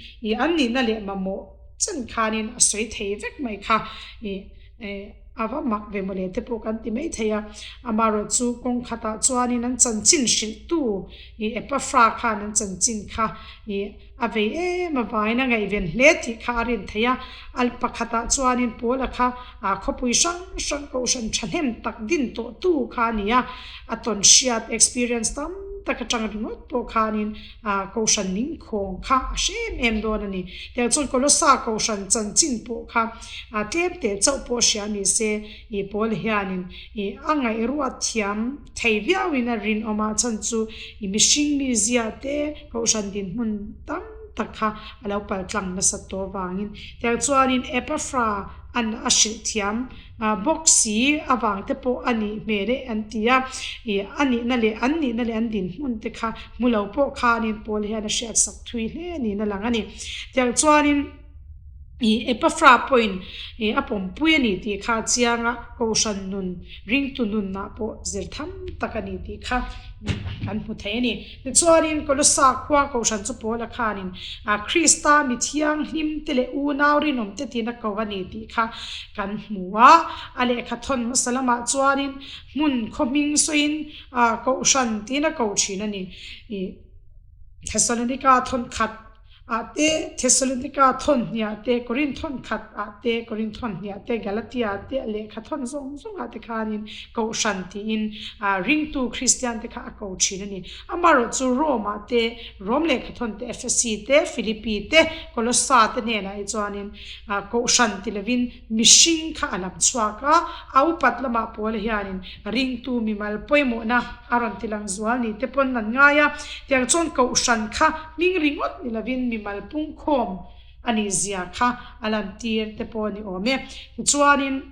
an nihna leh mamawh chen khanin a sawi thei vek mai kha a va mak ve mawle te pawh kan ti mai thei a. Amaherawhchu kawng khatah chuanin an chanchin hrilhtu Epaphra khan an chanchin kha a vei em avangin a ngaihven hle tih kha a rin theih a. A pakhatah chuanin Paula kha khawpui hrang hrang kohhran thahnem tak din tawhtu kha a ni a, a tawnhriat experience tam tak atang ringawt pawh khanin Kohhran ningkhawng kha a hre em em dawn a ni. Tiang chuan Kolosa Kohhran chanchin pawh kha tlem teh chauh pawh hria ni se i Paul hianin i a ngaihruat thiam thei viauin a rinawm a, chhan chu i mihring mizia te Kohhran dinhmun tam tak kha a lo paltlang nasat tawh avangin. Tiang chuanin Epaphra an a hrilh thiam Bawk si avang te pawh a nih hmel e an ti a, ih a nihna leh an nihna leh an dinhmun te kha hmu lo pawh khanin Paul hian a hriatsak thui hle niin a lang a ni. Tiang chuanin ih Epaphra pawhin ih a pawmpui a ni tih kha a chiang a, Kohhran nun, ringtu nunah pawh zir tham tak a ni tih kha kan hmu thei a ni. Tichuanin Kolossa khua Kohhran chu Paula khanin Krista mi thianghlim te leh unau rinawm te tiin a ko a ni tih kha kan hmu a. A lehkha thawn hmasa lamah chuanin hmun khaw hming sawiin Kohhran tiin a ko thin a ni. Thesalonika thawn khat ah te, Thesalonika thawn hniah te, Korinth thawn khat ah te, Korinth thawn hniah te, Galatia ah te, a lehkha thawn zawng zawng ah te khanin Kohhran tiin ringtu Kristian te kha a ko thin a ni. Amaherawh chu Rome ah te, Rome lehkha thawn te, Efesi te, Philippi te, Kolossa te hnenah hi chuanin Kohhran ti lovin mihring kha a lam chhuak a, a upat lamah Paula hianin ringtu mimal pawimawhna a rawn ti lang zual ni te pawn an ngai a, tiang chuan Kohhran kha hming ringawt ni lovin mimal pungkhawm a nih zia kha a lantir te pawh a ni awm e. Tichuanin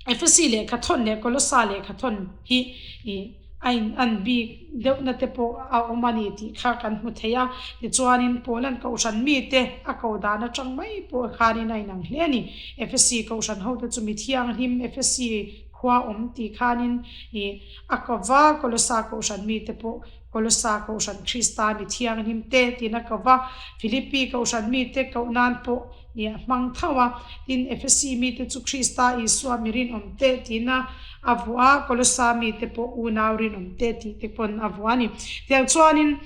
Efesi lehkha thawn leh Kolossa lehkha thawn hi ih. A in an bik deuhna te pawh a awm a ni tih kha kan hmu thei a, tichuanin Paula'n Kohhran mite a koh dan atang mai pawh khanin a inang hle a ni. Efesi Kohhran hote chu mi thianghlim Efesi khua awm tih khanin ih a ko va, Kolosa Kohhran mite pawh Kolosa Kohhran Krista mi thianghlim te tiin a ko va, Philippi Kohhran mite koh nan pawh ih a hmang tho a, tin Efesi mite chu Krista Isua mi rinawm te tiin a A vuah a, Kolosa mite pawh unau rinawm te tih te pawn a vuah a ni. Tiang chuanin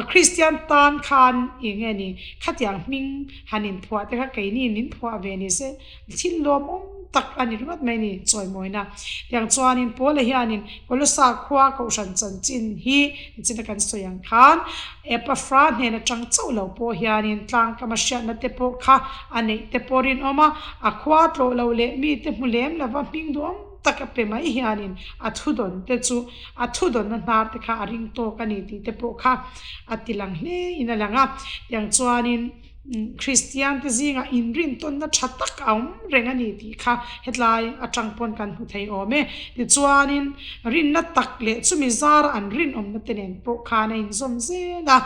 Kristian tan khan eng nge ni, khatiang hming han inphuah te kha keini min phuah ve ni se, thil lawmawm tak a ni ringawt mai ni chawimawina. Tiang chuanin Paula hianin Kolosa khua Kohhran chanchin hi nichina kan sawi ang khan Epaphra hnen atang chauh lo pawh hianin tlangkama hriatna te pawh kha a neih te pawh rinawm a, a khua tlawh lo leh mite hmu lem lova hming duhawm tak a pe mai hianin a thudawn te chu a thudawnna hnar te kha a ring tawk a ni tih te pawh kha a ti lang hle in a lang a. Tiang chuanin Kristian te zingah inrintawnna tha tak a awm reng a ni tih kha hetlai atang pawn kan hmu thei awm e. Tichuanin rinna tak leh chumi zara an rinawmna te nen pawh khan a inzawm zel a,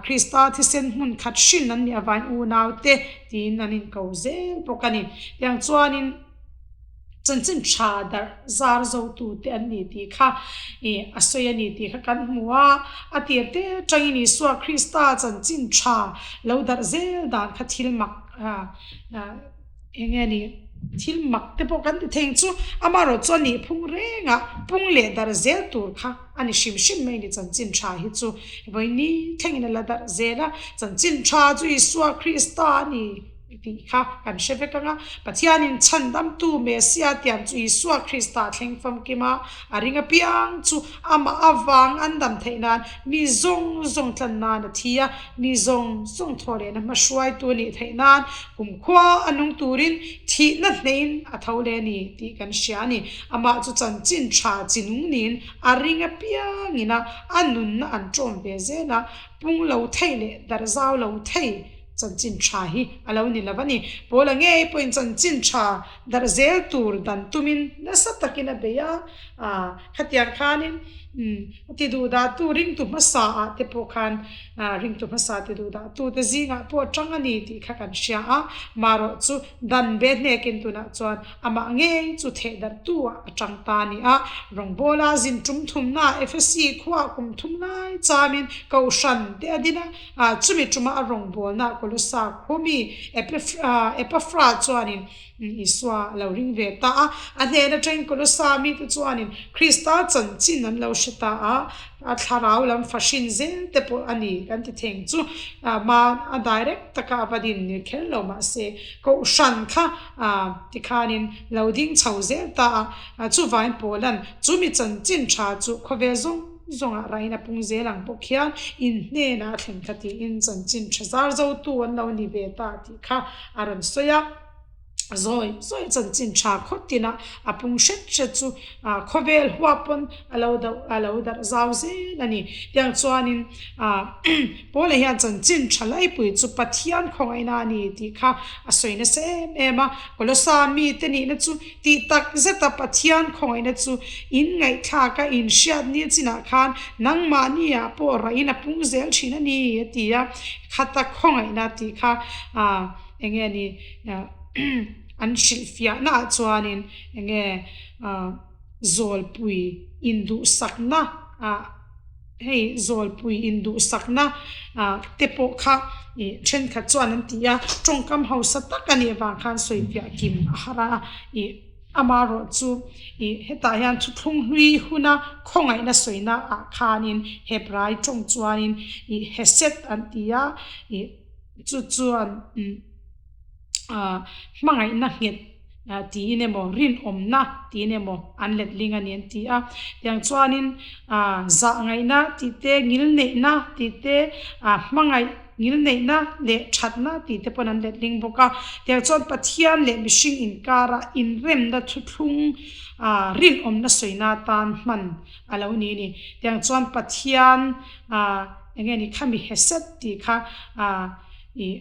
Krista thisen hmun khat hrin an nih avangin unaute tiin an inko zel bawk a ni. Tiang chuanin. Chanchin tha darh zar zotute an ni tih kha ih a sawi a ni tih kha kan hmu a, a tir te atangin Isua Krista chanchin tha lo darh zel dan kha thil mak ah eng nge ni thil mak te pawh kan ti thei ang chu, amaherawh chuan nih phung rengah pung leh darh zel tur kha a ni hrim hrim mai ni chanchin tha hi chu vawiin thlengin a la darh zel a, chanchin tha chu Isua Krista a ni. Tih kha kan hre vek ang a, Pathianin chhandamtu Messia tiam chu Isua Krista thleng famkim a, a ring apiang chu amah avang an dam theih nan mi zawng zawng tlan nan a thi a, mi zawng zawng thaw lehna hmahruaitu a nih theih nan kumkhua a nung turin thihna hneiin a tho leh a ni tih kan hria a ni. Amah chu chanchin tha chi nung niin a ring apiangin a a nunna an ṭawm ve zel a, pung lo thei leh darh zau lo thei. Chanchin tha hi a lo ni lo a ni. Paula ngei pawhin chanchin tha darh zel tur dan tumin nasa takin a bei a, khatiang khanin a ti duhdahtu ringtu hmasa ah te pawh khan ringtu hmasa ti duhdahtu te zingah pawh a tang a ni tih kha kan hria a, marawh chu dan ve hnekin tunah chuan amah ngei chu theh darhtu ah a tang ta a ni a. Rawngbawla zin tum thumna Ephesi khuaah kum thum lai chamin Kohhran te a din a. Chumi tuma a rawngbawlna Kolossa khaw mi Epafra chuanin Isua a lo ring ve ta a. A hnen atangin Kolossa mite chuanin Krista chanchin an lo hre ta a, a thlarau lam fahrin zel te pawh a ni kan ti theng chu ma a direct taka a va din ni kher lo mahse Kohhran kha tikhanin lo ding chho zel ta a. Chuvain Paula'n chumi chanchin tha chu khawvel zawng Zawngah rain a pung zel ang bawk hian in hnenah a thlen kha tiin chanchin tha zar zotu an lo ni ve ta tih kha a rawn sawi a. Zawi zawi chanchin tha khaw tinah a pung hret hret chu khawvel huap pawn a lo doh a lo darh zau zel a ni. Tiang chuanin Paula hian chanchin tha laipui chu Pathian khawngaihna a ni tih kha a sawi nasa em em a. Kolosa mite nihna chu Tih tak zeta Pathian khawngaihna chu in ngaihthlak a, in hriat ni chinah khan nangmahni ah pawh rahin a pung zel thin a ni a ti a, khata khawngaihna tih kha eng nge ni an hrilhfiahna ah chuanin eng nge zawlpui induhsakna ah Hei zawlpui induhsakna te pawh kha ih thenkhat chuan an ti a, tawngkam hausa tak a nih avang khan sawifiah kim a har a, ih amarawh chu ih hetah hian thuthlung hlui huna khawngaihna sawina ah khanin Hebrai tawng chuanin ih Hesed an ti a, ih chu chuan umm. Hmangaihna nghet tiin emaw rinawmna tiin emaw an letling a ni an ti a. Tiang chuanin zahngaihna tih te, ngilneihna tih te, hmangaih ngilneihna leh thatna tih te pawn an letling bawk a. Tiang chuan Pathian leh mihring inkara inremna thuthlung rinawmna sawina atan hman a lo ni a ni. Tiang chuan Pathian eng nge ni khami Hesed tih kha ih.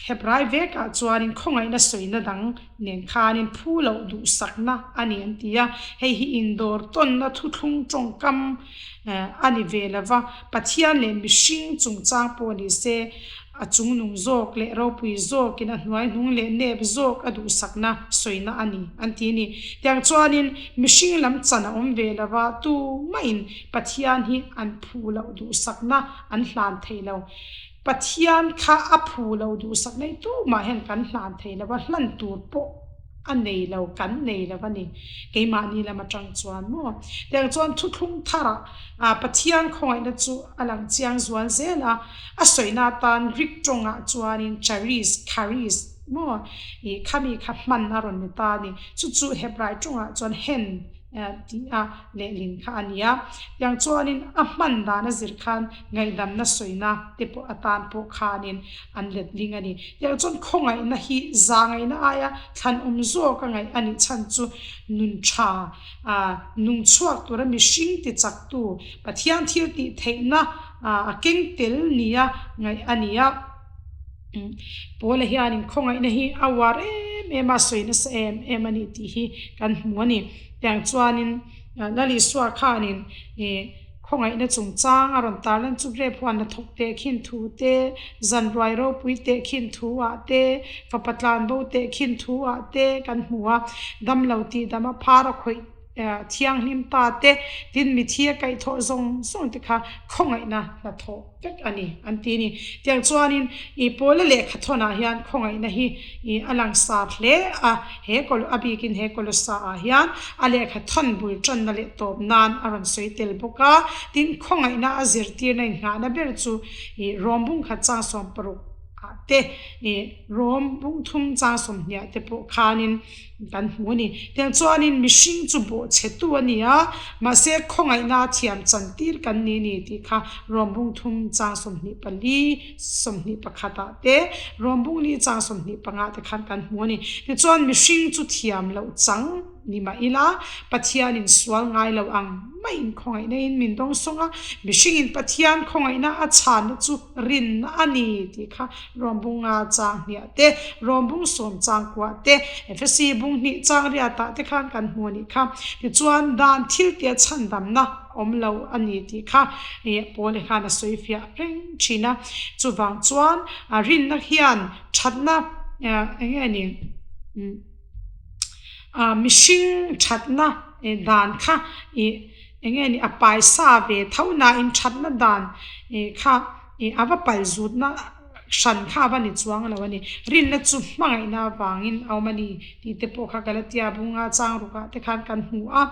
Hebrai vekah chuanin khawngaihna sawina dang nen khanin phu loh duhsakna a ni an ti a, hei hi indawr tawnna thuthlung tawngkam a ni ve lo va, Pathian leh mihring chungchang pawh ni se, a chungnung zawk leh ropui zawkin a hnuaihnung leh nep zawk a duhsakna sawina a ni an ti a ni. Tiang chuanin mihring lam chan a awm ve lo va, tumahin Pathian hi an phu loh duhsakna an hlan thei lo. Pathian kha a phu lo duhsak nei tumah hian kan hlan thei lo a, hlan tur pawh a nei lo, kan nei lo a ni. Keimahni lam atang chuan maw? Tiang chuan thuthlung tharah Pathian khawngaihna chu a lang chiang zual zel a, a sawina atan Greek tawngah chuanin charis, charis, maw? Ih khami kha hman a rawn ni ta a ni. Chu chu Hebrai tawngah chuan hen tih a lehlin kha a ni a. Tiang chuanin a hman dan a zir khan ngaihdamna sawina te pawh atan pawh khanin an letling a ni. Tiang chuan khawngaihna hi zahngaihna aia thlanawm zawk a ngaih a nih chhan chu nun tha nung chhuak tura mihring ti chaktu Pathian thil tih theihna a keng tel nia ngaih a ni a. Paula hianin khawngaihna hi a uar em em a, sawi nasa em em a nih tih hi kan hmu a ni. Tiang chuanin Lal Isua khanin ih khawngaihna chungchang a rawn tarlan chu rep huan hnathawk teh khin thu te, zanruai ropui teh khin thu ah te, fapa tlanbo teh khin thu ah te kan hmu a, damlo tih dam a phar a khawih thianghlim ta te, tin mithi a kaihthawh zawng zawng te kha khawngaihna hnathawh vek a ni an ti a ni. Tiang chuanin ih Paula lehkha thawnah hian khawngaihna hi ih a langsar hle a, he kaw a bikin he Kolosa ah hian a lehkha thawn bul tanna leh tawp nan a rawn sawi tel bawk a, tin khawngaihna a zirtirna inngahna ber chu ih Rom bungkhat chang 60 ah te ih Rom bungthum chang 20 ah te pawh khanin Kan hmu a ni. Tiang chuanin mihring chu bawhchhetu a ni a, mahse khawngaihna thiam chantir kan ni ni tih kha Rom bung thum chang 24, 21 ah te, Rom bung li chang 25 te khan kan hmu a ni. Tichuan mihring chu thiam loh chang Ni mah ila, Pathianin sual ngai lo ang maiin khawngaihna in min dawngsawng a, mihringin Pathian khawngaihna a chhanna chu rinna a ni tih kha Rawmbunga chang hniah te, Rawmbung sawm chang kuah te, Efesi bung hnih chang riatah te khan kan hmu a nih kha. Tichuan, dan thil tia chhandamna awm lo a ni tih kha Paul-i khan a sawi fiah reng thin a. Chuvang chuan, rinna hian thatna eng nge ni? Ah mihring thatna eh dan kha ih eng nge ni a paisa ve tho nain thatna dan ih kha ih a va pal zutna hran kha a va ni chuang lo a ni. Rinna chu hmangaihna avangin a awm a ni tih te pawh kha Galatia bunga chang rukah te khan kan hmu a.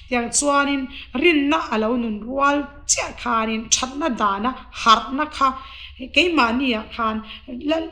Tiang chuanin rinna a lo nun rual chiah khanin thatna dana harhna kha keimahniah khan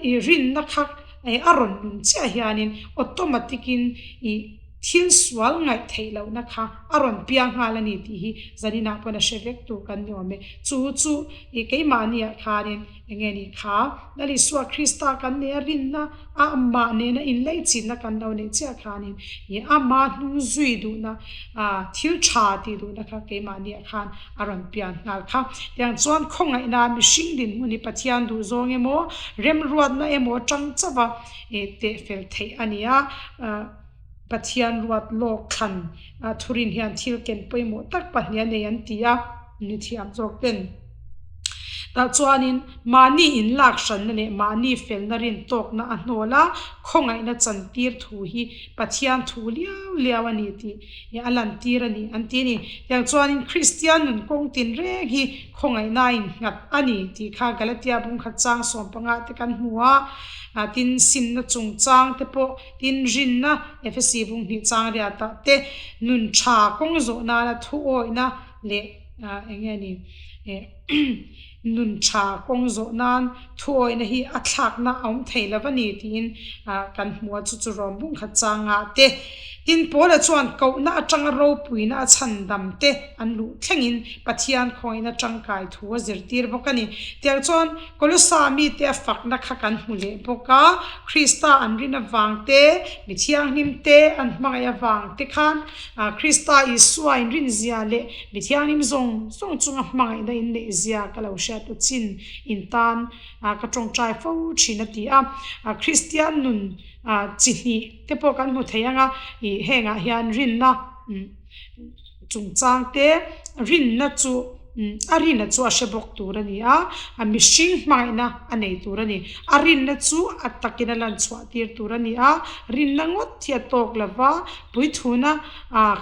ih rinna kha Eh a rawn nun chiah hianin automatic in ih thil sual ngaih theih lohna kha a rawn piang nghal a ni tih hi zaninah pawn a hre vek tur kan ni awm e. Chu chu ih keimahniah khanin eng nge ni kha Lal Isua Krista kan nei a rinna a amah nena inleichinna kan lo neih chiah khanin ih ama hnung zui duhna ah thil tha tih duhna kha keimahniah khan a rawn pian nghal kha. Tiang chuan khawngaihna mihring dinhmun hi Pathian duh zawng emaw, remruatna emaw atang chauh a teh fel theih a ni a. Pathian ruat lawk thlan thurin hian thil ken pawimawh tak pahnih a nei an ti a, ni thiam zawk ten. Tah chuanin mahni inlak hranna leh mahni felna rin tawkna a hnawl a, khawngaihna chantir thu hi Pathian thu liau liau a ni tih a lantir a ni an ti a ni. Tiang chuanin Kristian nun kawng tinreng hi khawngaihnain nghat a ni tih kha Galatia bungkhat chang sawmpanga te kan hmu a, tin simna chungchang te pawh tin rinna Efesi bung hnih chang riatah te nun tha kawng zawh nana thuawihna leh eng nge ni nun tha kawng zawh nan thuawihna hi a thlakna a awm thei lo a ni tiin kan hmu a, chu chu rawm bung khat changa te. Tin, Paula chuan kohna atanga ropuina a chhandam te an luh thlengin Pathian khawngin a tangkai thu a zirtir bawk a ni. Tiang chuan Kolosa mite a fakna kha kan hmu leh bawk a, Krista an rin avang te, mi thianghlim te an hmangaih avang te khan Krista Isua inrinzia leh mi thianghlim zawng zawng chunga hmangaihna inneihzia ka lo hriat u chin in tan ka tawngtai fo thin a ti a. Kristian nun chi hnih te pawh kan hmu thei ang a, ih hengah hian rinna chungchang te rinna chu a rinna chu a hre bawk tur a ni a, a mihring hmangaihna a nei tur a ni. A rinna chu a takin a lan chhuah tir tur a ni a, rinna ngawt hi a tawk lo va, puithuna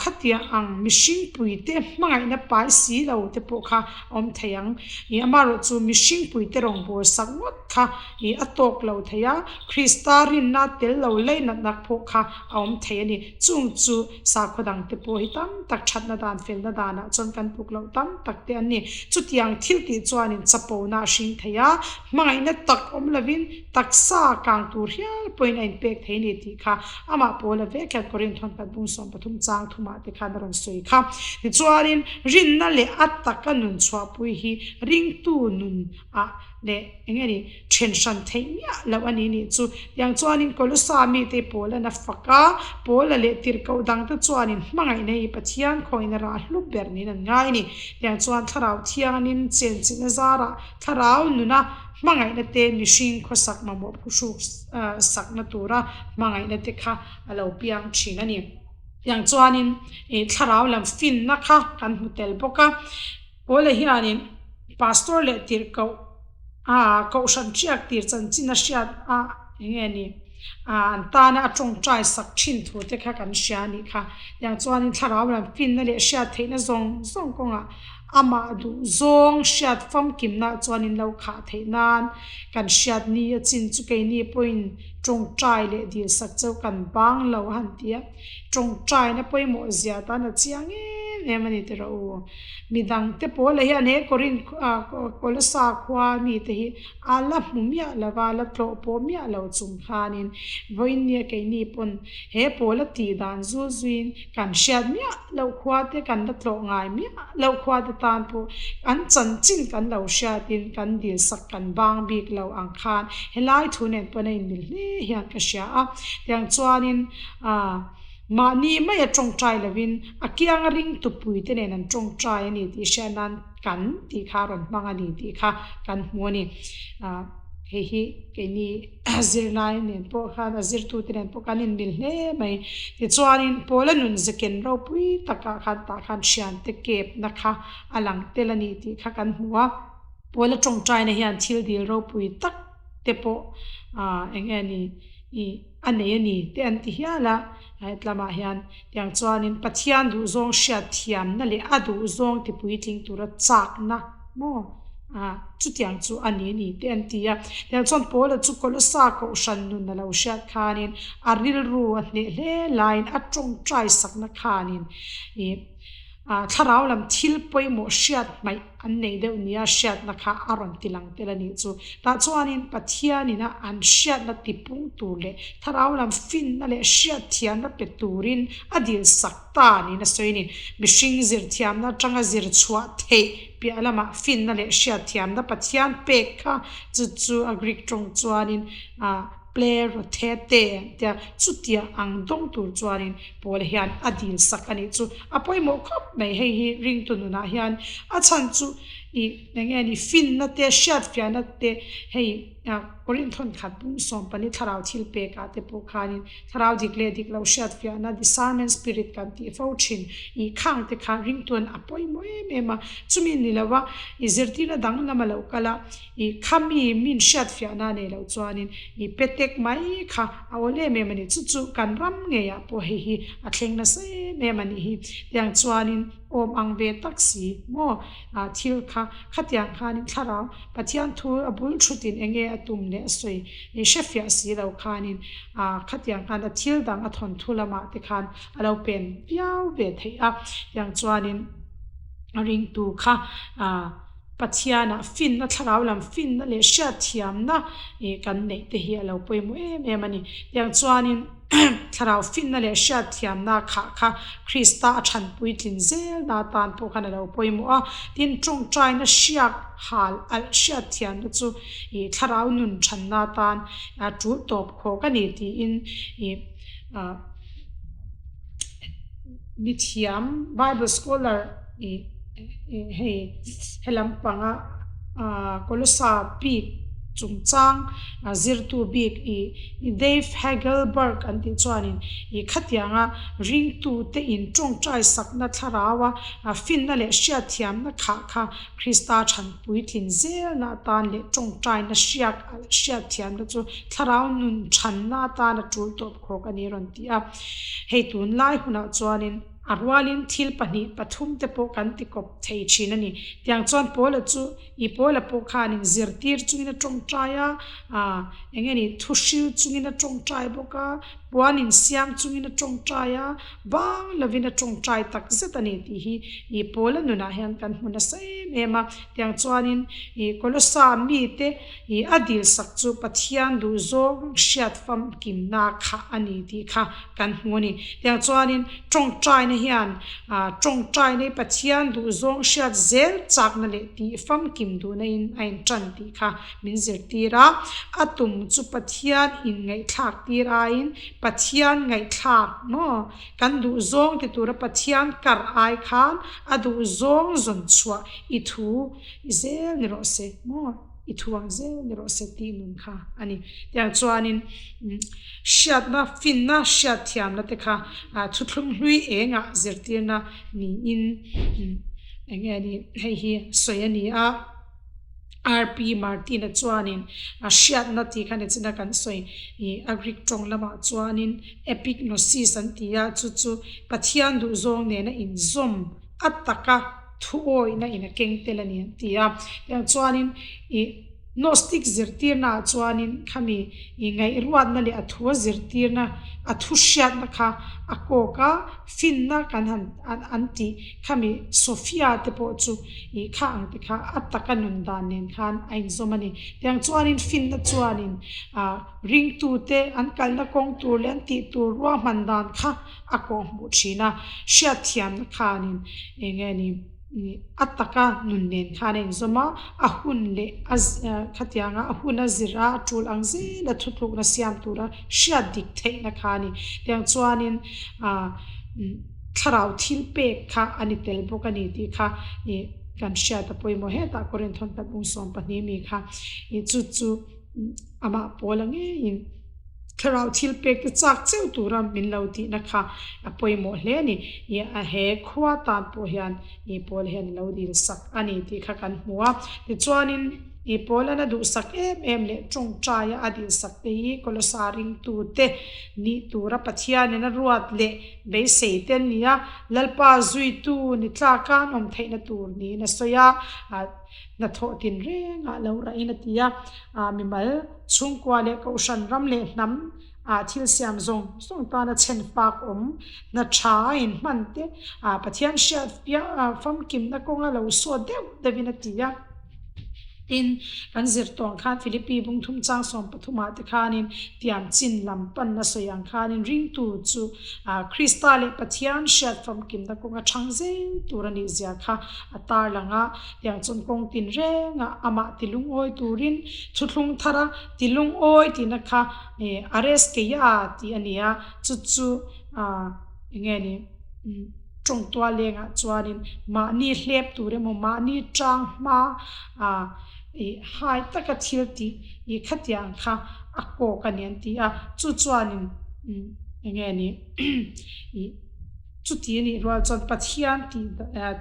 khatiang ang mihring puite hmangaihna pai si lo te pawh kha a awm thei ang. Ih amaherawhchu mihring puite rawngbâwl sak ngawt kha ih a tawk lo thei a, Krista rinna tel lo lei natna pawh kha a awm thei a ni. Chung chu sakhaw dangte pawh hi tam tak thatna dan felna danah chuan kan tluk loh tam tak te an ni. Chutiang thil tih chuanin chapona a hring thei a, hmangaihna tak awm lovin taksa kang tur hial pawhin a inpek thei a ni tih kha amah Paula vek hian Korinth hawn khat bung 13 chang thumah te khan a rawn sawi kha. Tichuanin rinna leh a taka nun chhuahpui hi ringtu nun ah leh eng nge ni then hran theih miah loh a ni nih chu. Tiang chuanin Kolosa mite Paula'n a fak a, Paula leh tirhkoh dangte chuanin hmangaihna hi Pathian khawngin a rah hlu ber niin an ngai a ni. Tiang chuan Thlarau Thiangin chenchilhna zarah Thlarau nuna hmangaihna te mihring khawsak mamawh phuhruk sakna tura hmangaihna te kha a lo piang thin a ni. Tiang chuanin Thlarau lam finna kha kan hmu tel bawk a. Paula hianin Pastor leh tirhkoh a kohhran hriak tir chanchin a hriat a eng nge ni an tana a tawngtai sak thin thu te kha kan hria a nih kha. Tiang chuanin thlarau lam finna leh hriat theihna zawng zawng kawngah amah duh zawng hriat famkimna chuan in lo khah theih nan kan hriat ni a chin chu keini pawhin tawngtai leh dil sak cheu kan bang lo a han ti a. Tawngtaina pawimawh zia tan a chiang em em a ni tiraw u. Midangte pawla hian he Korinth Kolosa khua mite hi a la hmu miah lo va, la tlawh pawh miah lo chung khanin vawiin nia keini pawn he pawla tih dan zul zuiin kan hriat miah loh khua te kan la tlawh ngai miah loh khua te tan pawh an chanchin kan lo hriatin kan dilsak kan bang bik lo ang khan helai thu nen pawn a inmil hle hian ka hria a. Tiang chuanin. Mahni maia tawngtai lovin a kianga ringtu puite nen an tawngtai a ni tih hriat nan kan tih kha a rawn hmang a ni tih kha kan hmu a ni. Hei hi keini zirlai nen pawh khan a zirtute nen pawh kan inmil hle mai. Tichuanin Pawla nun zeken ropui takah khan tah khan thiante kepna kha a lang tel a ni tih kha kan hmu a. Pawla tawngtaina hian thil dil ropui tak te pawh eng nge ni ih a nei a ni te an ti hial a, hetlamah hian tiang chuanin Pathian duhzawng hriat thiamna leh a duhzawng ti puitling tura chakna maw ah chutiang chu a ni a ni te an ti a, tiang chuan Paula chu Kolosa kohhran nun a lo hriat khanin a rilru a hneh hle laiin a tawngtai sakna khanin ih ah thlarau lam thil pawimawh hriat hmaih an neih deuh nia hriatna kha a rawn ti lang tel a nih chu. Tah chuanin Pathianin a an hriatna tipung tur leh thlarau lam finna leh hriatthiamna pe turin a dil sak ta niin a sawi a ni. Mihring zirthiamna atanga zir chhuah theih piah lamah finna leh hriatthiamna Pathian pek kha chu chu a Greek tawng chuanin ah Plerothete an tia, chutia ang dawng tur chuanin Paula hian a dil sak a nih chu. A pawimawh khawp mai hei hi ringtu nunah hian a chhan chu ih eng nge ni finna te hriatfiahna te hei Korinth thawnkhat pum sawmpali thlarau thil pekah te pawh khanin thlarau dik leh dik lo hriatfiahna discernment spirit kan tih fo thin ih khang te kha ringtuan a pawimawh em em a chumi ni lova ih zirtirna danglam a lo kal a. I khami min hriatfiahna nei loh chuanin i petek mai kha a awl em em a ni. Chu chu kan ram ngeiah pawh hei hi a thleng nasa em em a nih hi. Tiang chuanin awm ang ve tak si maw thil kha khatiang khanin thlarau Pathian thu a bul thutin eng nge a tum leh a sawi i hrefiah si lo khanin khatiang khan a thil dang a thawnthu lamah te khan a lo pen viau ve theih a. Tiang chuanin a ringtu kha Pathianah finna, thlarau lam finna leh hriatthiamna kan neih te hi a lo pawimawh em em a ni. Tiang chuanin thlarau finna leh hriatthiamna khah kha Krista a thanpui tlin zelna atan pawh khan a lo pawimawh a. Tin, tawngtaina hriak hal alh hriatthiamna chu thlarau nun thanna atan tul tawp khawk a ni tiin mithiam Bible scholar ih hei helam panga ah Kolosa bik chungchang zirtu bik ih Dave Hagelberg an tih chuanin ih khatianga ringtute in tawngtai sakna thlarau a finna leh hriatthiamna khah kha Krista thanpui tlin zelna atan leh tawngtaina hriak hriatthiamna chu thlarau nun thanna atan a tul tawp khawk a ni a rawn ti a. Hei tunlai hunah chuanin a rualin thil pahnih pathum te pawh kan ti kawp thei thin a ni. Tiang chuan Paula chu i Paula pawh khanin zirtir chungin a tawngtai a, ah eng nge ni thu hril chungin a tawngtai bawk a, puan insiam chungin a tawngtai a, bang lovin a tawngtai tak zet a ni tih hi i Paula nunah hian kan hmu nasa em em a. Tiang chuanin i Kolosa mite I a dilsak chu Pathian duhzawng hriat famkimna kha a ni tih kha kan hmu a ni. Tiang chuanin tawngtaina hian tawngtaina hi Pathian duhzawng hriat zel chakna leh tih famkim duhna in a intan tih kha min zirtir a. A tum chu Pathian inngaihthlak tir aiin Pathian ngaihthlak maw kan duhzawng ti tura Pathian kar ai khan a duhzawng zawn chhuah i thu i zel ni rawh se maw. I thuang zel ni rawh se tih nun kha a ni. Tiang chuanin hriatna, finna, hriatthiamna te kha thuthlung hlui engah zirtirna niin eng nge ni hei hi sawi a ni a. RP Martin-a chuanin hriatna tih kha nichina kan sawi a Greek tawng lamah chuanin epignosis an ti a, chu chu Pathian duhzawng nena inzawm a taka thu awihna in a keng tel a ni an ti a. Tiang chuanin ih Gnostic zirtirna ah chuanin khami ih ngaihruatna leh a thu a zirtirna a thu hriatna kha a kawk a, finna kan han an tih khami Sophia te pawh chu ih kha ang te kha a taka nun dan nen khan a inzawm a ni. Tiang chuanin finna chuanin ah ringtute an kalna kawng tur leh an tih tur ruahman dan kha a kawhhmuh thin a, hriatthiamna khanin eng nge ni. A taka nun nen khan a inzawm a, a hun leh a khatianga a hun a zir a, a tul ang zela thutlukna siam tura hriat dik theihna kha a ni. Tiang chuanin thlarau thil pek kha a ni tel bawk a ni tih kha kan hriat a pawimawh. Hetah Korinth hawn khat bung 12 mi kha chu chu amah pawl a ngeiin. Thlarau thil pek te chak cheu tura min lo tihna kha a pawimawh hle a ni. I he khua tan pawh hian i pawl hian a lo dil sak a ni tih kha kan hmu a. Tichuanin i pawlan a duhsak em em leh tawngtaia a dil sak te hi Kolosa ringtute nih tura Pathianin a ruat leh beisei te an ni a, Lalpa zuitu ni tlaka an awm theihna tur niin a sawi a. Hnathawh tinrengah lo rahin a ti a, mimal Chhungkua leh Kohhran ram leh hnam ah thil siam zawng zawng tana chhen fak awm hna tha a inhman te ah Pathian hriat fiah famkimna kawnga lo sawt deuh deuhin a ti a. Tin, kan zir tawng khan Philippi bungthum chang 13 ah te khanin tiam chin lam panna sawi ang khanin ringtu chu Krista leh Pathian hriat famkimna kawnga thang zel tur a nih zia kha a tarlang a. Tiang chuan kawng tin rengah amah ti lungawi turin thuthlung thara ti lungawi tihna kha Areskeia tih a ni a, chu chu eng nge ni tawngtua lengah chuanin mahni hlep tur emaw mahni tang hma hai taka thil tih ih khatiang kha a kawk a ni an ti a, chu chuanin eng nge ni ih. Chuti a nih rual chuan Pathian tih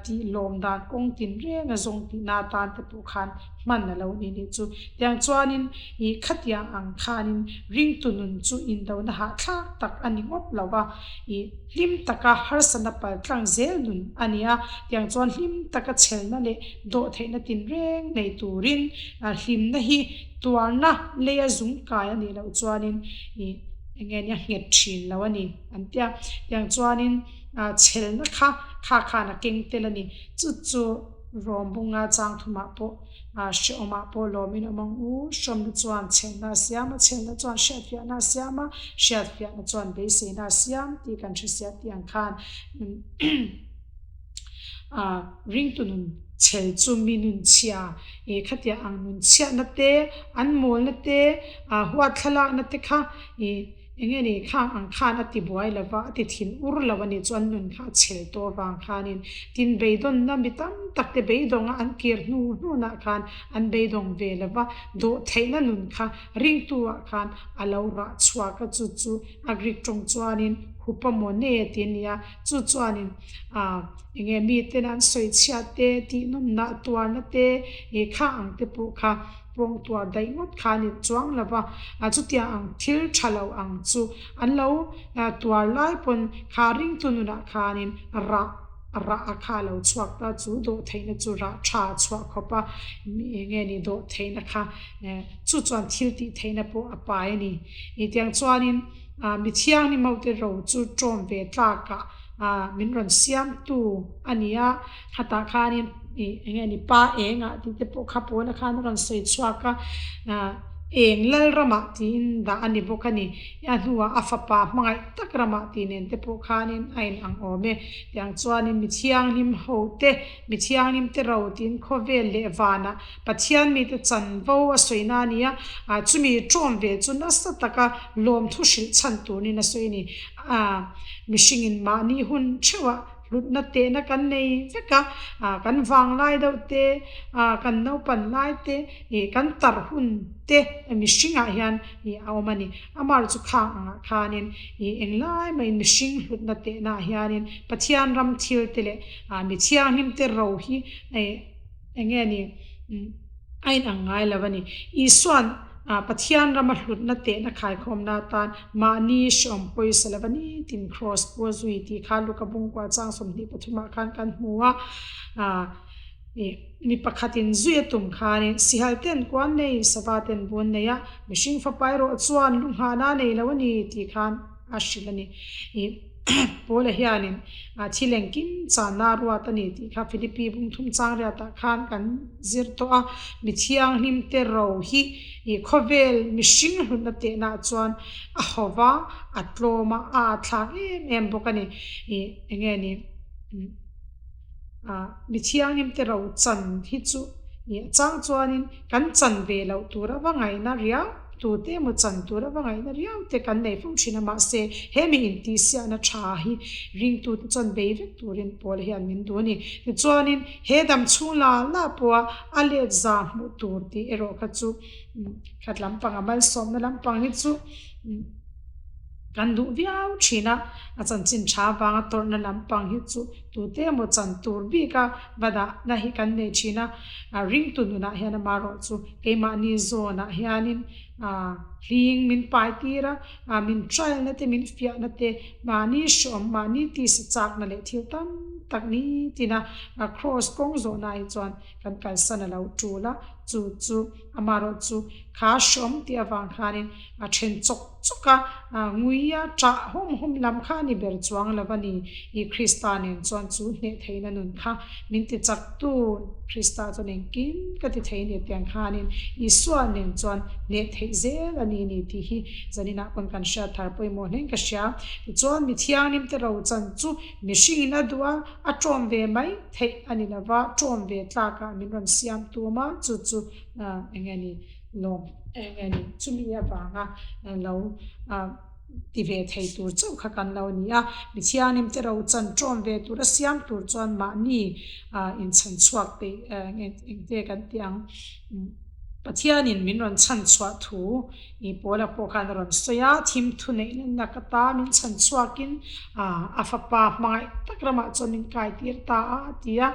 tih lawm dan kawng tin reng a zawng tihna atan te pawh khan hman a lo ni nih chu. Tiang chuanin ih khatiang ang khanin ringtu nun chu indona hahthlak tak a ni ngawt lo va, ih hlim taka harsatna paltlang zel nun a ni a. Tiang chuan hlim taka chhelna leh dawhtheihna tin reng nei turin hlimna hi tuarna leia zungkai a nih loh chuanin ih eng nge nia nghet thin lo a ni. An ti a, tiang chuanin chhelna kha kha khan a keng tel a ni. Chu chu Rom bunga chang thumah pawh hrehawmah pawh lawmin awm ang u. Hrehawmna chuan chhelna a siam a, chhelna chuan hriatfiahna a siam a, hriatfiahna chuan beiseina a siam tih kan hre sia tih ang khan ringtu nun chhel chu mi nun chhia ih khatia ang nun chhiatna te, an mawlna te, huat thlalakna te kha ih Eng nge ni khang ang khan a ti buai lo va, a ti thin ur lo a nih chuan nun kha a chhel tawh avang khanin tin beidawnna mi tam tak te beidawnga an kir hnu hnunah khan an beidawng ve lo va, dawhtheihna nun kha ringtu ah khan a lo rah chhuak a, chu chu a Greek tawng chuanin hupomone tih a ni a, chu chuanin ah eng nge miten an sawi chhiat te, tihnawmnah tuarna te, ih khang ang te pawh kha. Pawng tuar daih ngawt kha a ni chuang lo va, chutiang ang thil tha lo ang chu an lo tuar lai pawn kha ringtu nunah khanin rah rah a kha a lo chhuak ta chu dawhtheihna chu rah tha a chhuah khawp a, eng nge ni dawhtheihna kha chu chuan thil tih theihna pawh a pai a ni. Tiang chuanin mi thianghlim hote ro chu tawm ve tlakah min rawn siamtu a ni a, khatah khanin ih eng nge ni pa engah tih te pawh kha pawna khan a rawn sawi chhuak a, eng lal ramah tiin dah a ni bawk a ni, a hnuah a fapa hmangaih tak ramah tih nen te pawh khanin a in ang awm e, tiang chuanin mi thianghlim ho te, mi thianghlim te ro tiin khawvel leh vanah Pathian mite chanvo a sawina a ni a, chumi tawm ve chu nasa taka lawmthu hrilh chhan turin a sawi a ni. Mihringin mahni hun theuhah hlutna tehna kan nei vek a, kan vanglai deuh te, kan naupan lai te, kan tar hun te mihringah hian a awm a ni. Amah chu khang angah khanin englai maiin mihring hlutna tehnaah hianin Pathian ram thil te leh mi thianghlim te ro hi Eng nge ni? A inang ngai lo a ni. Isua'n Pathian rama hlutna tehna khaikhawmna atan mahni hrehawm pawisa lova nitin kraws pu a zui tih kha Luka bungkua chang 23 ah khan kan hmu a. Mi pakhatin zui a tum khanin sihal ten kuan nei, sava ten bun nei a, mihring fapa erawh chuan lu nghahna nei lo a ni tih khan a hrilh a ni. Paula hianin thil engkim channa a ruat a ni tih kha Philippi bungthum changriatah khan kan zir tawh a, mi thianghlim te ro hi khawvel mihring hlutna tehnaah chuan a haw va, a tlawm a, a thlak em em bawk a ni. Eng nge ni? Mi thianghlimte ro chan hi chu a chang chuanin kan chan ve loh tur a va ngaihna riau, tute emaw chan tur a va ngaihna riau te kan nei fo thin a, mahse he mi intihsiahna tha hi ringtute chuan bei vek turin Paul hian min duh a ni. Tichuanin he dam chhung la la pawha a let za hmuh tur tih erawh kha chu khat lampang a malsawmna lampang hi chu Kan duh viau thin a, a chanchin tha avanga tawrhna lampang hi chu tute emaw chan tur bika va dahna hi kan nei thin a, ringtu nunah hian amaherawh chu keimahni zawnah hianin hling min pai tir a, min trial na te min fiahna te mahni hreawm mahni tisa chakna leh thil tam tak nitina cross kawng zawhna hi chuan kan kalsan a lo tul a, chu chu amaherawh chu kha hreawm tih avang khanin a then chawk chawk a, nguia ṭah hum hum lam kha a ni ber chuang lo a ni. I Krista nen chuan chu hneh theihna nun kha min ti chak tu, Krista chuan engkim ka ti thei a ni tiang khanin Isua nen chuan hneh theih zel a ni ni tih hi zaninah pawn kan hriat thar pawimawh hlein ka hria. Tichuan mi thianghlimte rochan chu mihringin a duh a, a ṭawm ve mai theih a ni lo va, ṭawm ve tlakah min rawn siam tum a, chu chu eng nge ni? Lawm eng nge ni? Chumi avanga lo ti ve thei tur chauh kha kan lo ni a. Mi thianghlim te ro chan ṭawm ve tur a siam tur chuan mahni inchhan chhuak peih eng te kan ti ang. Pathianin min rawn chhan chhuah thu i Paula pawh khan a rawn sawi a, thim thu neihna nak ata min chhan chhuakin a fapa hmangaih tak ramah chuan min kaitir ta a a ti a.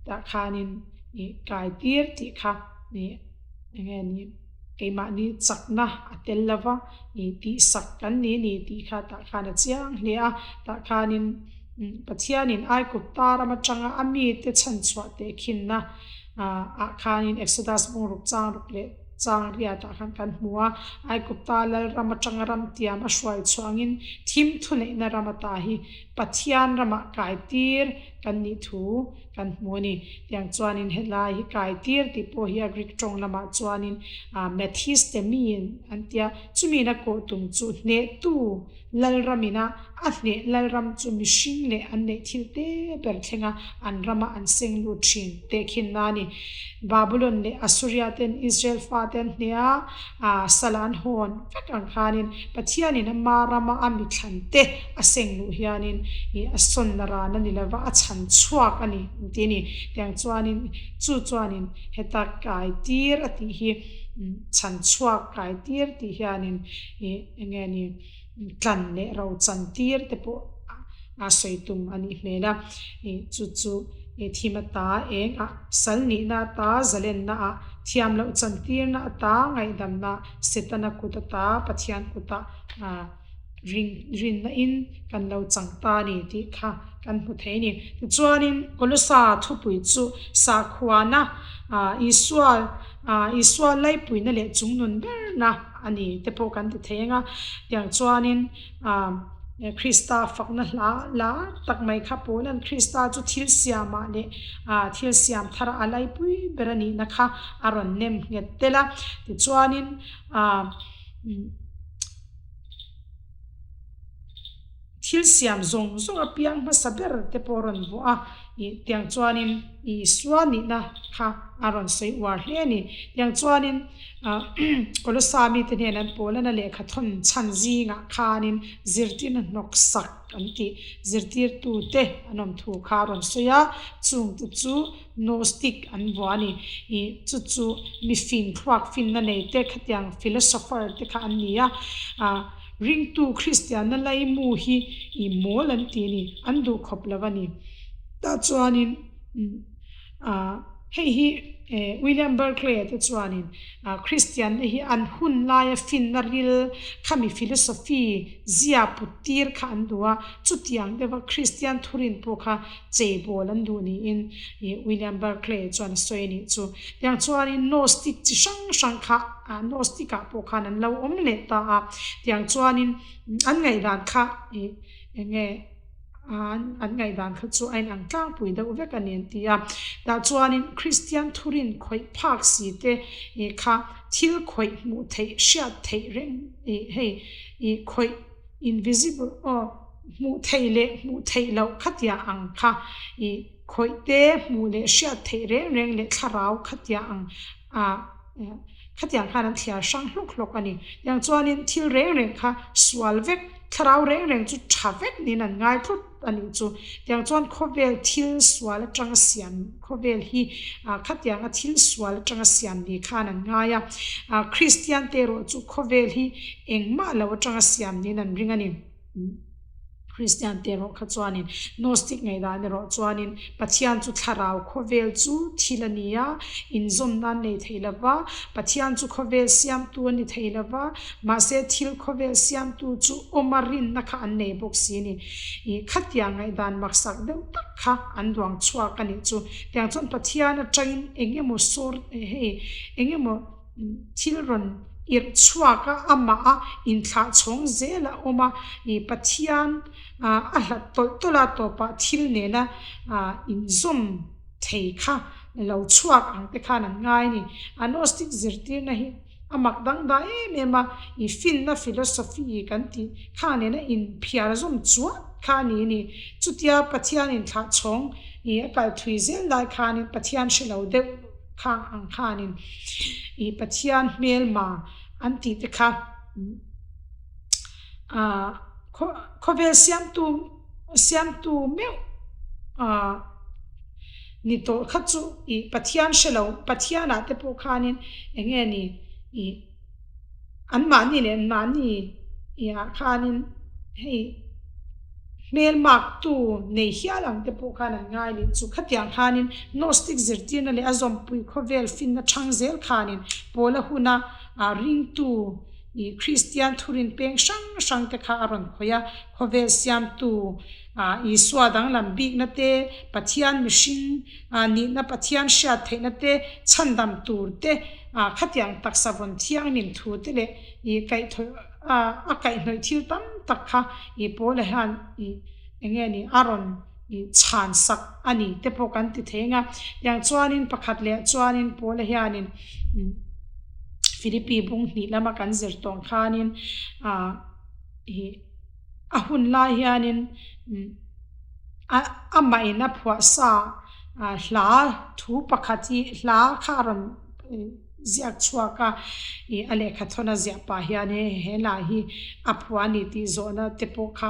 Tah khanin kaitir tih kha. Nih enge ni keimahni chakna a tel lova ih tihsak kan ni ni tih kha tah khan a chiang hle a, tah khanin Pathianin Aigupta ram atanga a mite chhanchhuah teh khinna ah khanin Exodus bungruk changruk leh changriat ah khan kan hmu a, Aigupta lal ram atanga ram tiam a hruai chhuangin thim thuneihna ram ata hi Pathian ramah kaitir kan nih thu kan hmu a ni. Tiang chuanin helai hi kai tir tih pawh hi a Greek tawng lamah chuanin Methistemi an tia, chumiin a kawh tum chu hnehtu lalramina a hneh lalram chu mihring leh an neih thil te ber thlenga an rama an seng lut thin tehkhinna a ni. Babulon leh Assuria ten Israel fate an hneh a, sal an hawn vek ang khanin Pathianin ama rama a mithlan te a seng luh hianin ih a sawnna ran a ni lova a chhan chhuak a ni an ti a ni. Tiang chuanin chu chuanin heta kai tir a tih hi chhan chhuak kai tir tih hianin ih eng nge ni tlan leh ro chan tir te pawh a sawi tum a nih hmel a. Ih chu chu ih thim ata eng ah sal nihna ata zalenna ah thiam loh chan tirna ata ngaihdamna Setana kut ata Pathian kutah ah ring rinna in kan lo chang ta a ni tih kha kan hmu thei a ni. Tichuanin Kolosa thupui chu sakhuana ah Isua ah Isua laipuina leh chungnun berna a ni te pawh kan ti thei ang a. Tiang chuanin ah Krista fakna hla la tak mai kha Paula'n Krista chu thil siamah leh ah thil siam thar a laipui ber a nihna kha a rawn nem nghet tel a. Tichuanin ah Thil siam zawng zawng a piang hmasa ber te pawh a rawn vuah a, ih tiang chuanin Isua nihna kha a rawn sawi uar hle a ni. Tiang chuanin Kolosa mite hnen an pawlana lehkha thawn chhan zingah khanin zirtirna hnawk sak an tih zirtirtute an awm thu kha a rawn sawi a, chungte chu Gnostic an vuah a ni. Ih chu chu mi fing thluak finna nei te khatiang philosopher te kha an ni a. Ah ringtu Kristianna laimu hi ih mawl an ti a ni, an duh khawp lo a ni. Tah chuanin ah hei hi eh William Barclay te chuanin ah Kristianna hi an hun laia finna ril khami philosophy zia put tir kha an duh a, chutiang deuha Kristian thurin pawh kha cheibawl an duh niin William Barclay chuan a sawi a nih chu. Tiang chuanin Gnostic chi hrang hrang kha Gnostic ah pawh khan an lo awm leh ta a, tiang chuanin an ngaihdan kha ih eng nge an ngaihdan kha chu a inang tlangpui deuh vek a ni an ti a. Tah chuanin Kristian thurin khawih phak si te ih kha thil khawih hmuh theih hriat theih reng ih hei ih khawih invisible aw hmuh theih leh hmuh theih loh khatia ang kha ih. Khawih te hmuh leh hriat theih reng reng leh thlarau khatiang ang ah khatiang khan an thliar hrang hlawk hlawk a ni. Tiang chuanin thil reng reng kha sual vek, thlarau reng reng chu tha vek niin an ngai tlut a nih chu. Tiang chuan khawvel thil sual atanga siam khawvel hi ah khatianga thil sual atanga siam ni khan an ngai a. Ah Kristian te erawh chu khawvel hi engmah lo atanga siam niin an ring a ni. Kristian te erawh kha chuanin Gnostic ngaihdan erawh chuanin Pathian chu thlarau khawvel chu thil a ni a, inzawmna an nei thei lo va, Pathian chu khawvel siamtu a ni thei lo va, mahse thil khawvel siamtu chu awma rinna kha an nei bawk si a ni. Ih khatiang ngaihdan maksak deuh tak kha an duang chhuak a nih chu. Tiang chuan Pathian atangin eng emaw sawr hei eng emaw Thil rawn irh chhuak a, amah a inthlah chhawng zel a awm a, ih Pathian a hlat tawlh tawlh a tawpah thil nena inzawm thei kha lo chhuak ang te khan an ngai a ni. A Gnostic zirtirna hi a mak dangdai em em a, ih finna philosophy kan tih kha nena inphiar zawm chuat kha a ni a ni. Chutia Pathian inthlah chhawng ih a kal thui zel lai khanin Pathian hre lo deuh. Khang ang khanin ih Pathian hmelma an tih te kha ah khawvel siamtu siamtu meuh ah ni tawh kha chu ih Pathian hre lo Pathian ah te pawh khanin eng nge ni ih an mahni leh an mahni ih ah khanin hei. Hmelmaktu nei hial ang te pawh khan an ngai leh chu. Khatiang khanin Gnostic zirtirna leh a zawmpui khawvel finna chhang zel khanin Paula huna ringtu ih Kristian thurin peng hrang hrang te kha a rawn khawih a. Khawvel siamtu Isua danglam bikna te, Pathian mihring nihna Pathian hriat theihna te, chhandam tur te, khatiang taksa vawn thianghlim thu te leh ih kaihthawih A kaihhnawih thil tam tak kha i Paula hian i eng nge ni a rawn i chhan sak a ni te pawh kan ti thei ang a. Tiang chuanin pakhat leh chuanin Paula hianin Philippi bung hnih lama kan zir tawng khanin i a hun lai hianin amah in a phuah sa hla thu pakhat hi hla kha a rawn Ziak chhuak a, ih a lehkha thawn a ziah pah hian he he lah hi a phuah a ni tih zawhna te pawh kha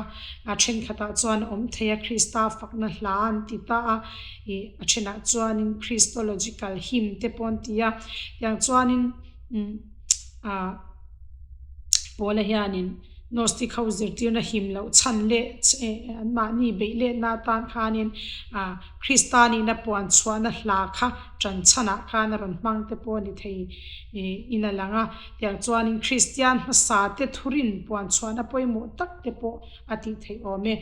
a thenkhatah chuan a awm thei a, Krista fakna hla an ti ta a, ih a thenah chuanin Christological hymn te pawh an ti a, tiang chuanin umm ah Paula hianin Gnostic ho zirtirna him loh chhan leh anmahni beih letna atan khanin ah Krista nihna puan chhuahna hla kha ṭan chhanah khan a rawn hmang te pawh a ni thei in a lang a. Tiang chuanin Kristian hmasa te thurin puan chhuahna pawimawh tak te pawh a tih theih awm e.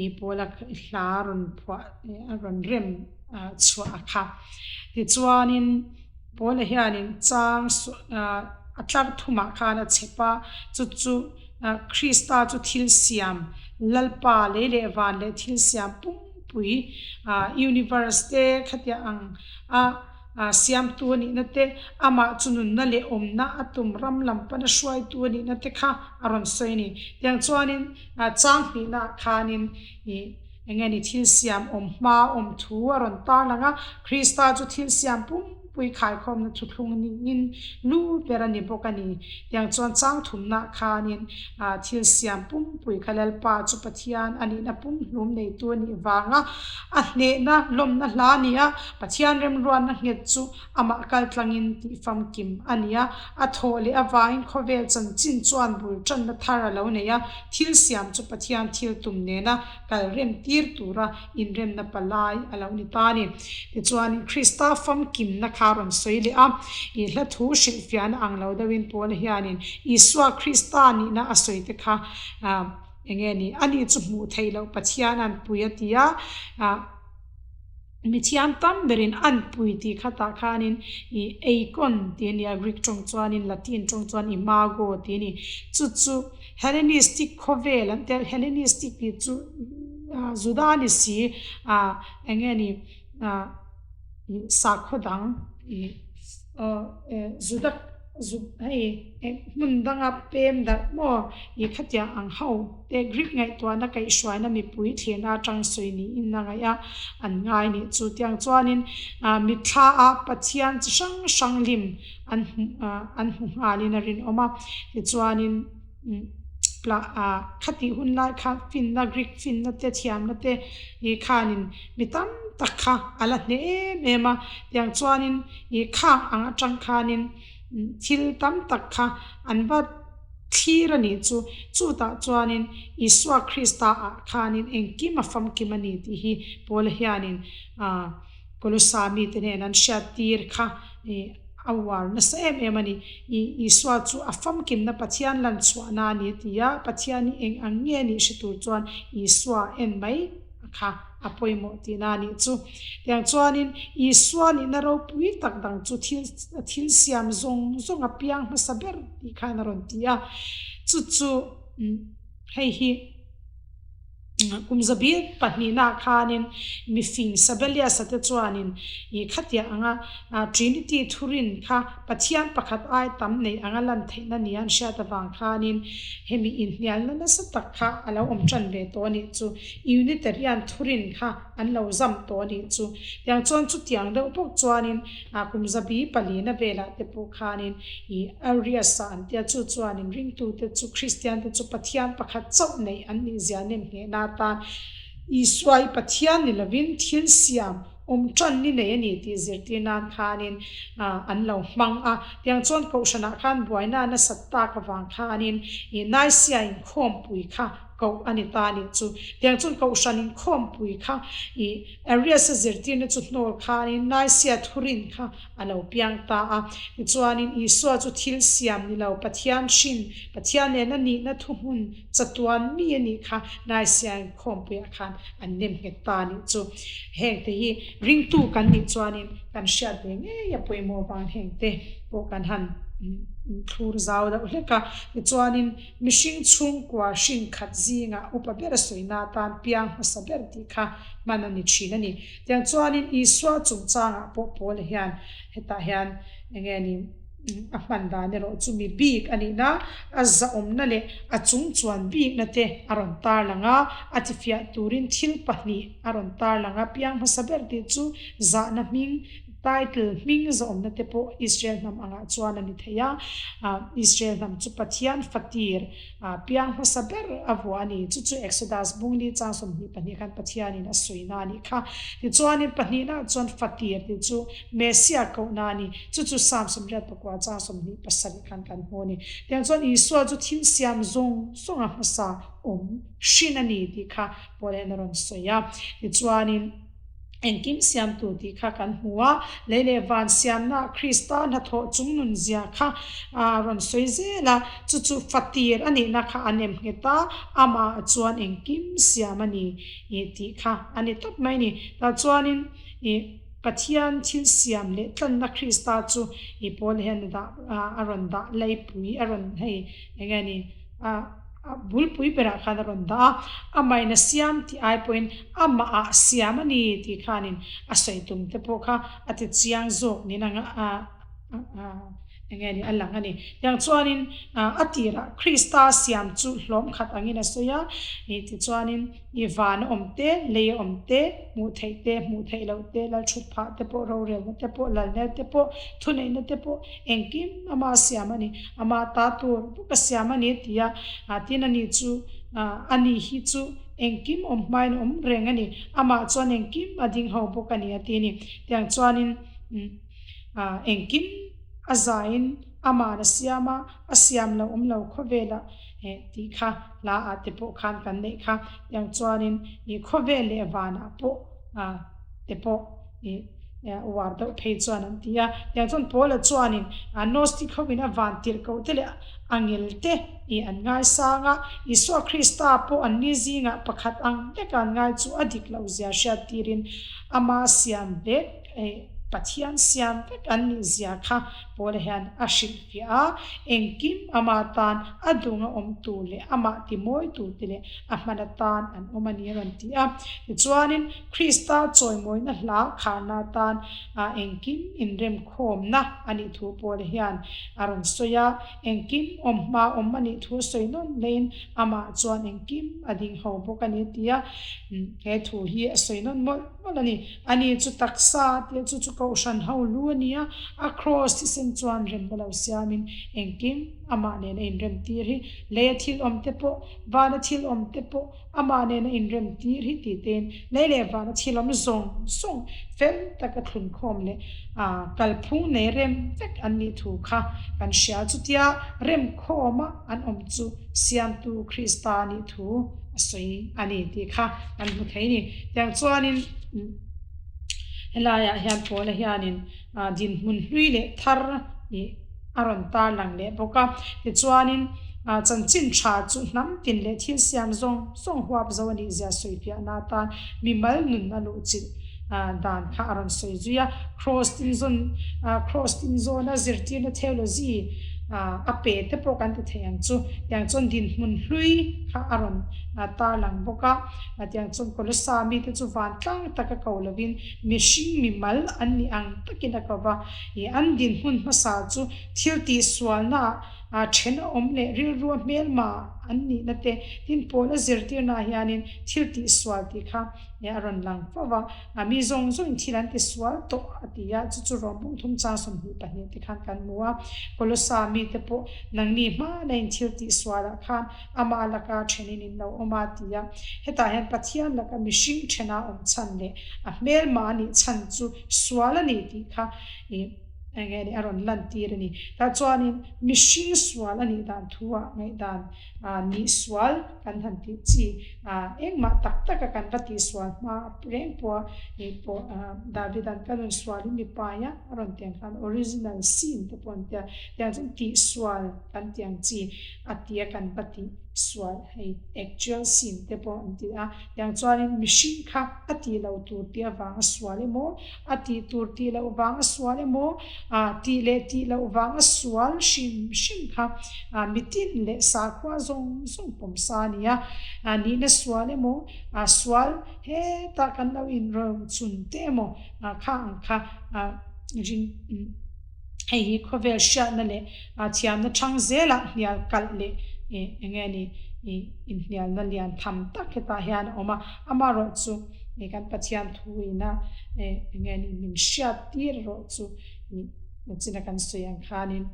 Ih Paula hla a rawn phuah a rawn rem chhuah a kha. Tichuanin Paula hianin chang a tlar thumah khan a chhep a, chu chu Krista chu thil siam Lalpa lei leh van leh thil siam pum pui universe te khatiah ang a siamtu a nihna te, amah chu nunna leh awmna a tum ram lam pana hruaitu a nihna te kha a rawn sawi a ni. Tiang chuanin chang hnihnaah khanin ih eng nge ni thil siam awm hma awm thu a rawn tarlang a, Krista chu thil siam pum pui khaikhawmna thuthlung niin lu ber a ni bawk a ni. Tiang chuan chang thumnah khanin thil siam pumpui kha Lalpa chu Pathian a nihna pumhlum neitu a nih vanga a hnehna lawmna hla a ni a, Pathian remruatna nghet chu amah kaltlangin tih famkim a ni a, a thawh leh avangin khawvel chanchin chuan bul tanna thar a lo nei a, thil siam chu Pathian thil tum nena kal rem tir tura inremna palai a lo ni ta a ni. Tichuan, Krista famkimna kha a rawn sawi leh a, i hla thu hrilhfiahna ang lo deuhin Paula hianin Isua Krista nihna a sawi te kha eng nge ni? Ani chu hmuh theih loh Pathian an pui a ti a, Mithiam tam berin an pui tih khatah khanin i eikon tih a ni a, Greek tawng chuanin Latin tawng chuan imago tih a ni. Chu chu Hellenistic khawvel an tia, Hellenistic tih chu Juda a ni si, ah eng nge ni ah sakhaw dang ih Juda. Zuk hei hmun danga pem darh maw i khatiang ang ho te Greek ngaihtuahna kaihhruaina mipui thlirna atang sawi niin a ngaih a, an ngai nih chu. Tiang chuanin mitthla a Pathian chi hrang hrang lim an an hmu nghalin a rinawm a, tichuanin khatih hun lai khan finna Greek finna te thiamna te ih khanin mi tam tak kha a la hneh em em a, tiang chuanin ih khang ang atang khanin thil tam tak kha an va thlir a nih chu. Chutah chuanin Isua Krista ah khanin engkim a famkim a ni tih hi Paula hianin ah Kolosa mite nen an hriat tir kha ih a uar nasa em em a ni. Ih Isua chu a famkimna Pathian lan chhuahna a ni a ti a, Pathian hi eng ang nge a nih hre tur chuan Isua en mai a kha a pawimawh tihna a nih chu. Tiang chuanin Isua nihna ropui tak dang chu thil thil siam zawng zawng a piang hmasa ber tih khan a rawn ti a, chu chu hei hi. Kum zabi pahnihnaah khanin mifing Sabellius-a te chuanin ih khatiah anga Trinity thurin kha Pathian pakhat ai tam nei anga lan theihna nia an hriat avang khanin hemi inhnialna nasa tak kha a lo awm tan ve tawh a nih chu. Unitarian thurin kha an lo zam tawh a nih chu. Tiang chuan chutiang deuh bawk chuanin kum zabi palina velah te pawh khanin ih Arius-a an tia chu chuanin ringtute chu Kristiante chu Pathian pakhat chauh neih an nih zia nem nghehna atan Isua hi Pathian ni lovin thil siam awm tan ni nei a ni tih zirtir nan khanin an lo hmang a. Tiang chuan Kohhranah khan buaina a nasat tak avang khanin ih Nicaea inkhawmpui kha koh a ni ta a nih chu. Tiang chuan Kohhran inkhawmpui kha ih Arius-a zirtirna chu hnawl khanin Nicaea thurin kha a lo piang ta a. Tichuanin Isua chu thil siam ni lo, Pathian hrin, Pathian nena nihna thuhmun chatuan mi a nih kha Nicaea inkhawmpuiah khan an nem nghet ta a nih chu. Hengte hi ringtu kan nih chuanin kan hriat ve ngei a pawimawh vang hengte pawh kan han thlur zau deuh hlek a. Tichuanin Mihring chhungkua hrin khat zingah upa ber a sawina atan piang hmasa ber tih kha hman a ni thin a ni. Tiang chuanin Isua chungchangah pawh Paula hian hetah hian eng nge ni a hman dan erawh chu mi bik a nihna, a zahawmna leh a chungchuan bikna te a rawn tarlang a, a tifiah turin thil pahnih a rawn tarlang a, piang hmasa ber tih chu zahna hming, Title hming zawmna te pawh Israel hnam angah chuan a ni thei a, Israel hnam chu Pathian fatir piang hmasa ber a vuah a ni. Chu chu Exodus bungli chang 22 khan Pathianin a sawina a nih kha. Tichuanin pahnihnaah chuan fatir tih chu Messiah kohna a ni. Chu chu Psalm 89 chang 27 khan kan hmu a ni. Tiang chuan Isua chu thil siam zawng zawnga hmasa awm hrin a ni tih kha Paul hian a rawn sawi a. Tichuanin. Engkim siamtu tih kha kan hmu a, lei leh van siamnaah Krista hnathawh chung nun zia kha a rawn sawi zel a, chu chu fatir a nihna kha a nem nghet a, amah chuan engkim siam a ni tih kha a ni tawp mai a ni. Tah chuanin ih Pathian thil siam leh tlanna Krista chu ih Paul hian a dah a rawn dah laipui a rawn hei eng nge ni a A bulpui berah khan a rawn dah a, amahin a siam tih ai pawhin amahah siam a ni tih khanin a sawi tum te pawh kha a ti chiang zawk niin a eng nge ni a lang a ni. Tiang chuanin a tirah Krista siam chu hlawm khat angin a sawi a, tichuanin i van a awm te, lei a awm te, hmuh theih te, hmuh theih loh te, lalthut phah te pawh, rorelna te pawh, lalnel te pawh, thuneihna te pawh, Engkim ama siam a ni, ama ta tur bawk a siam a ni ti a, tin ani chu ani hi chu engkim awm hmain a awm reng a ni, amah chuan engkim a ding ho bawk a ni a ti a ni. Tiang chuanin engkim a zaiin ama'n a siam a, a siam lo awm lo khawvelah tih kha hla ah te pawh khan kan neih kha. Tiang chuanin khawvel leh vanah pawh te pawh uar deuh phei chuan an ti a. Tiang chuan Paula chuanin Gnostic hoin a van tirh koh te leh a ngel te ih an ngaisang a, Isua Krista pawh an ni zingah pakhat ang veka an ngai chu a dik loh zia hriat tirin ama siam vek. Pathian siam vek an nih zia kha Paula hian a hrilhfiah a, engkim ama tan a dunga awm tur leh amah timawi tur te leh a hman atan an awm a ni a rawn ti a. Tichuanin Krista chawimawina hla kharna atan engkim inremkhawmna a nih thu Paula hian a rawn sawi a, engkim awm hma awm a nih thu sawi nawn hlein amah chuan engkim a ding ho bawk a ni a ti a, he thu hi a sawi nawn mawlh mawlh a ni. Ani chu taksa tih chu chu kohhran ho lu a ni a, a kraws thisen chuan remna lo siamin engkim amah nen a inrem tir hi, leia thil awm te pawh, vana thil awm te pawh amah nen a inrem tir hi tih tein lei leh vana thil awm zawng zawng fel taka thlunkhawm leh kalphung nei rem vek an nih thu kha kan hria. Chutia remkhawma an awm chu Siamtu Krista nih thu a sawi a ni tih kha kan hmu thei ni. Tiang chuanin helaiah hian Paula hianin dinhmun hlui leh thar ih a rawn tarlang leh bawk a. Tichuanin chanchin tha chu hnam tin leh thil siam zawng zawng huap zo a nih zia sawifiahna atan mimal nun a luhchilh dan kha a rawn sawi zui a. Kraws tinzawn kraws tinzawna zirtirna theology a pe te pawh kan ti thei ang chu. Tiang chuan dinhmun hlui kha a rawn tarlang bawk a. Tiang chuan Kolosa mite chu vantlang taka ko lovin mihring mimal an nih ang takin a ko va. Ih an dinhmun hmasa chu thil tihsualnaah then a awm leh rilrua hmelma an nihna te tin pawl a zirtirnaah hianin thil tihsual tih kha a rawn lang fo va. A mi zawng zawngin thil an tisual tawh a ti a, chu chu Rawmbung thum chang 22 te khan kan hmu a. Kolosa mite pawh nangni hmana in thil tihsualah khan amah laka thenin in lo awm a ti a. Hetah hian Pathian laka mihring thena awm chhan leh a hmelma a nih chhan chu sual a ni tih kha ih eng nge ni a rawn lantir a ni. Tah chuanin mihring sual a nih dan thu ah ngaihdan nih sual kan han tih chi engmah tak taka kan va tih sual hma reng pawh ih pawh David-a'n ka rawn sualin mipa a a rawn tiang khan original sin te pawh an tia tiang chuan tih sual kan tih ang chi a tia kan va tih sual hei actual sin te pawh an ti a tiang chuanin mihring kha a tih loh tur tih avanga sual emaw a tih tur tih loh vanga sual emaw tih leh tih loh vanga sual hrim hrim kha mitin leh sakhua zawng zawng pawmsa a ni a, nihna sual emaw sual hetah kan lo inrawn chun te emaw kha ang kha ring hei hi khawvel hriatna leh thiamna thang zelah hnial kalh leh eng nge ni inhnialna lian tham tak hetah hian a awm a, amaherawh chu kan Pathian thu ina eng nge ni min hriat tir erawh chu nachina kan sawi ang khanin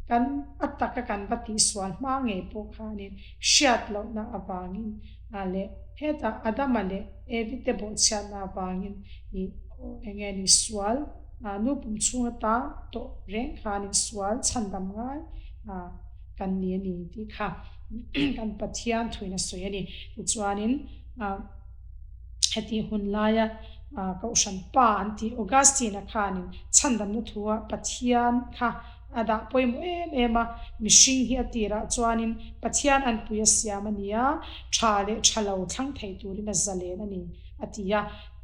kan a taka kan va tihsual hma ngei pawh khanin hriat lohna avangin leh hetah Adama leh Evi te bawhchhiatna avangin eng nge ni sual Nu pum chhung ata tawh reng khanin sual chhandam ngai kan ni a ni tih kha kan Pathian thuin a sawi a ni. Tichuanin heti hun laia Kohhran Pa an tih Augustine-a khanin chhandamna thua Pathian kha a dah pawimawh em em a, mihring hi a tirah chuanin Pathian anpui a siam a ni a, tha leh tha lo thlang thei turin a zalen a ni a ti a.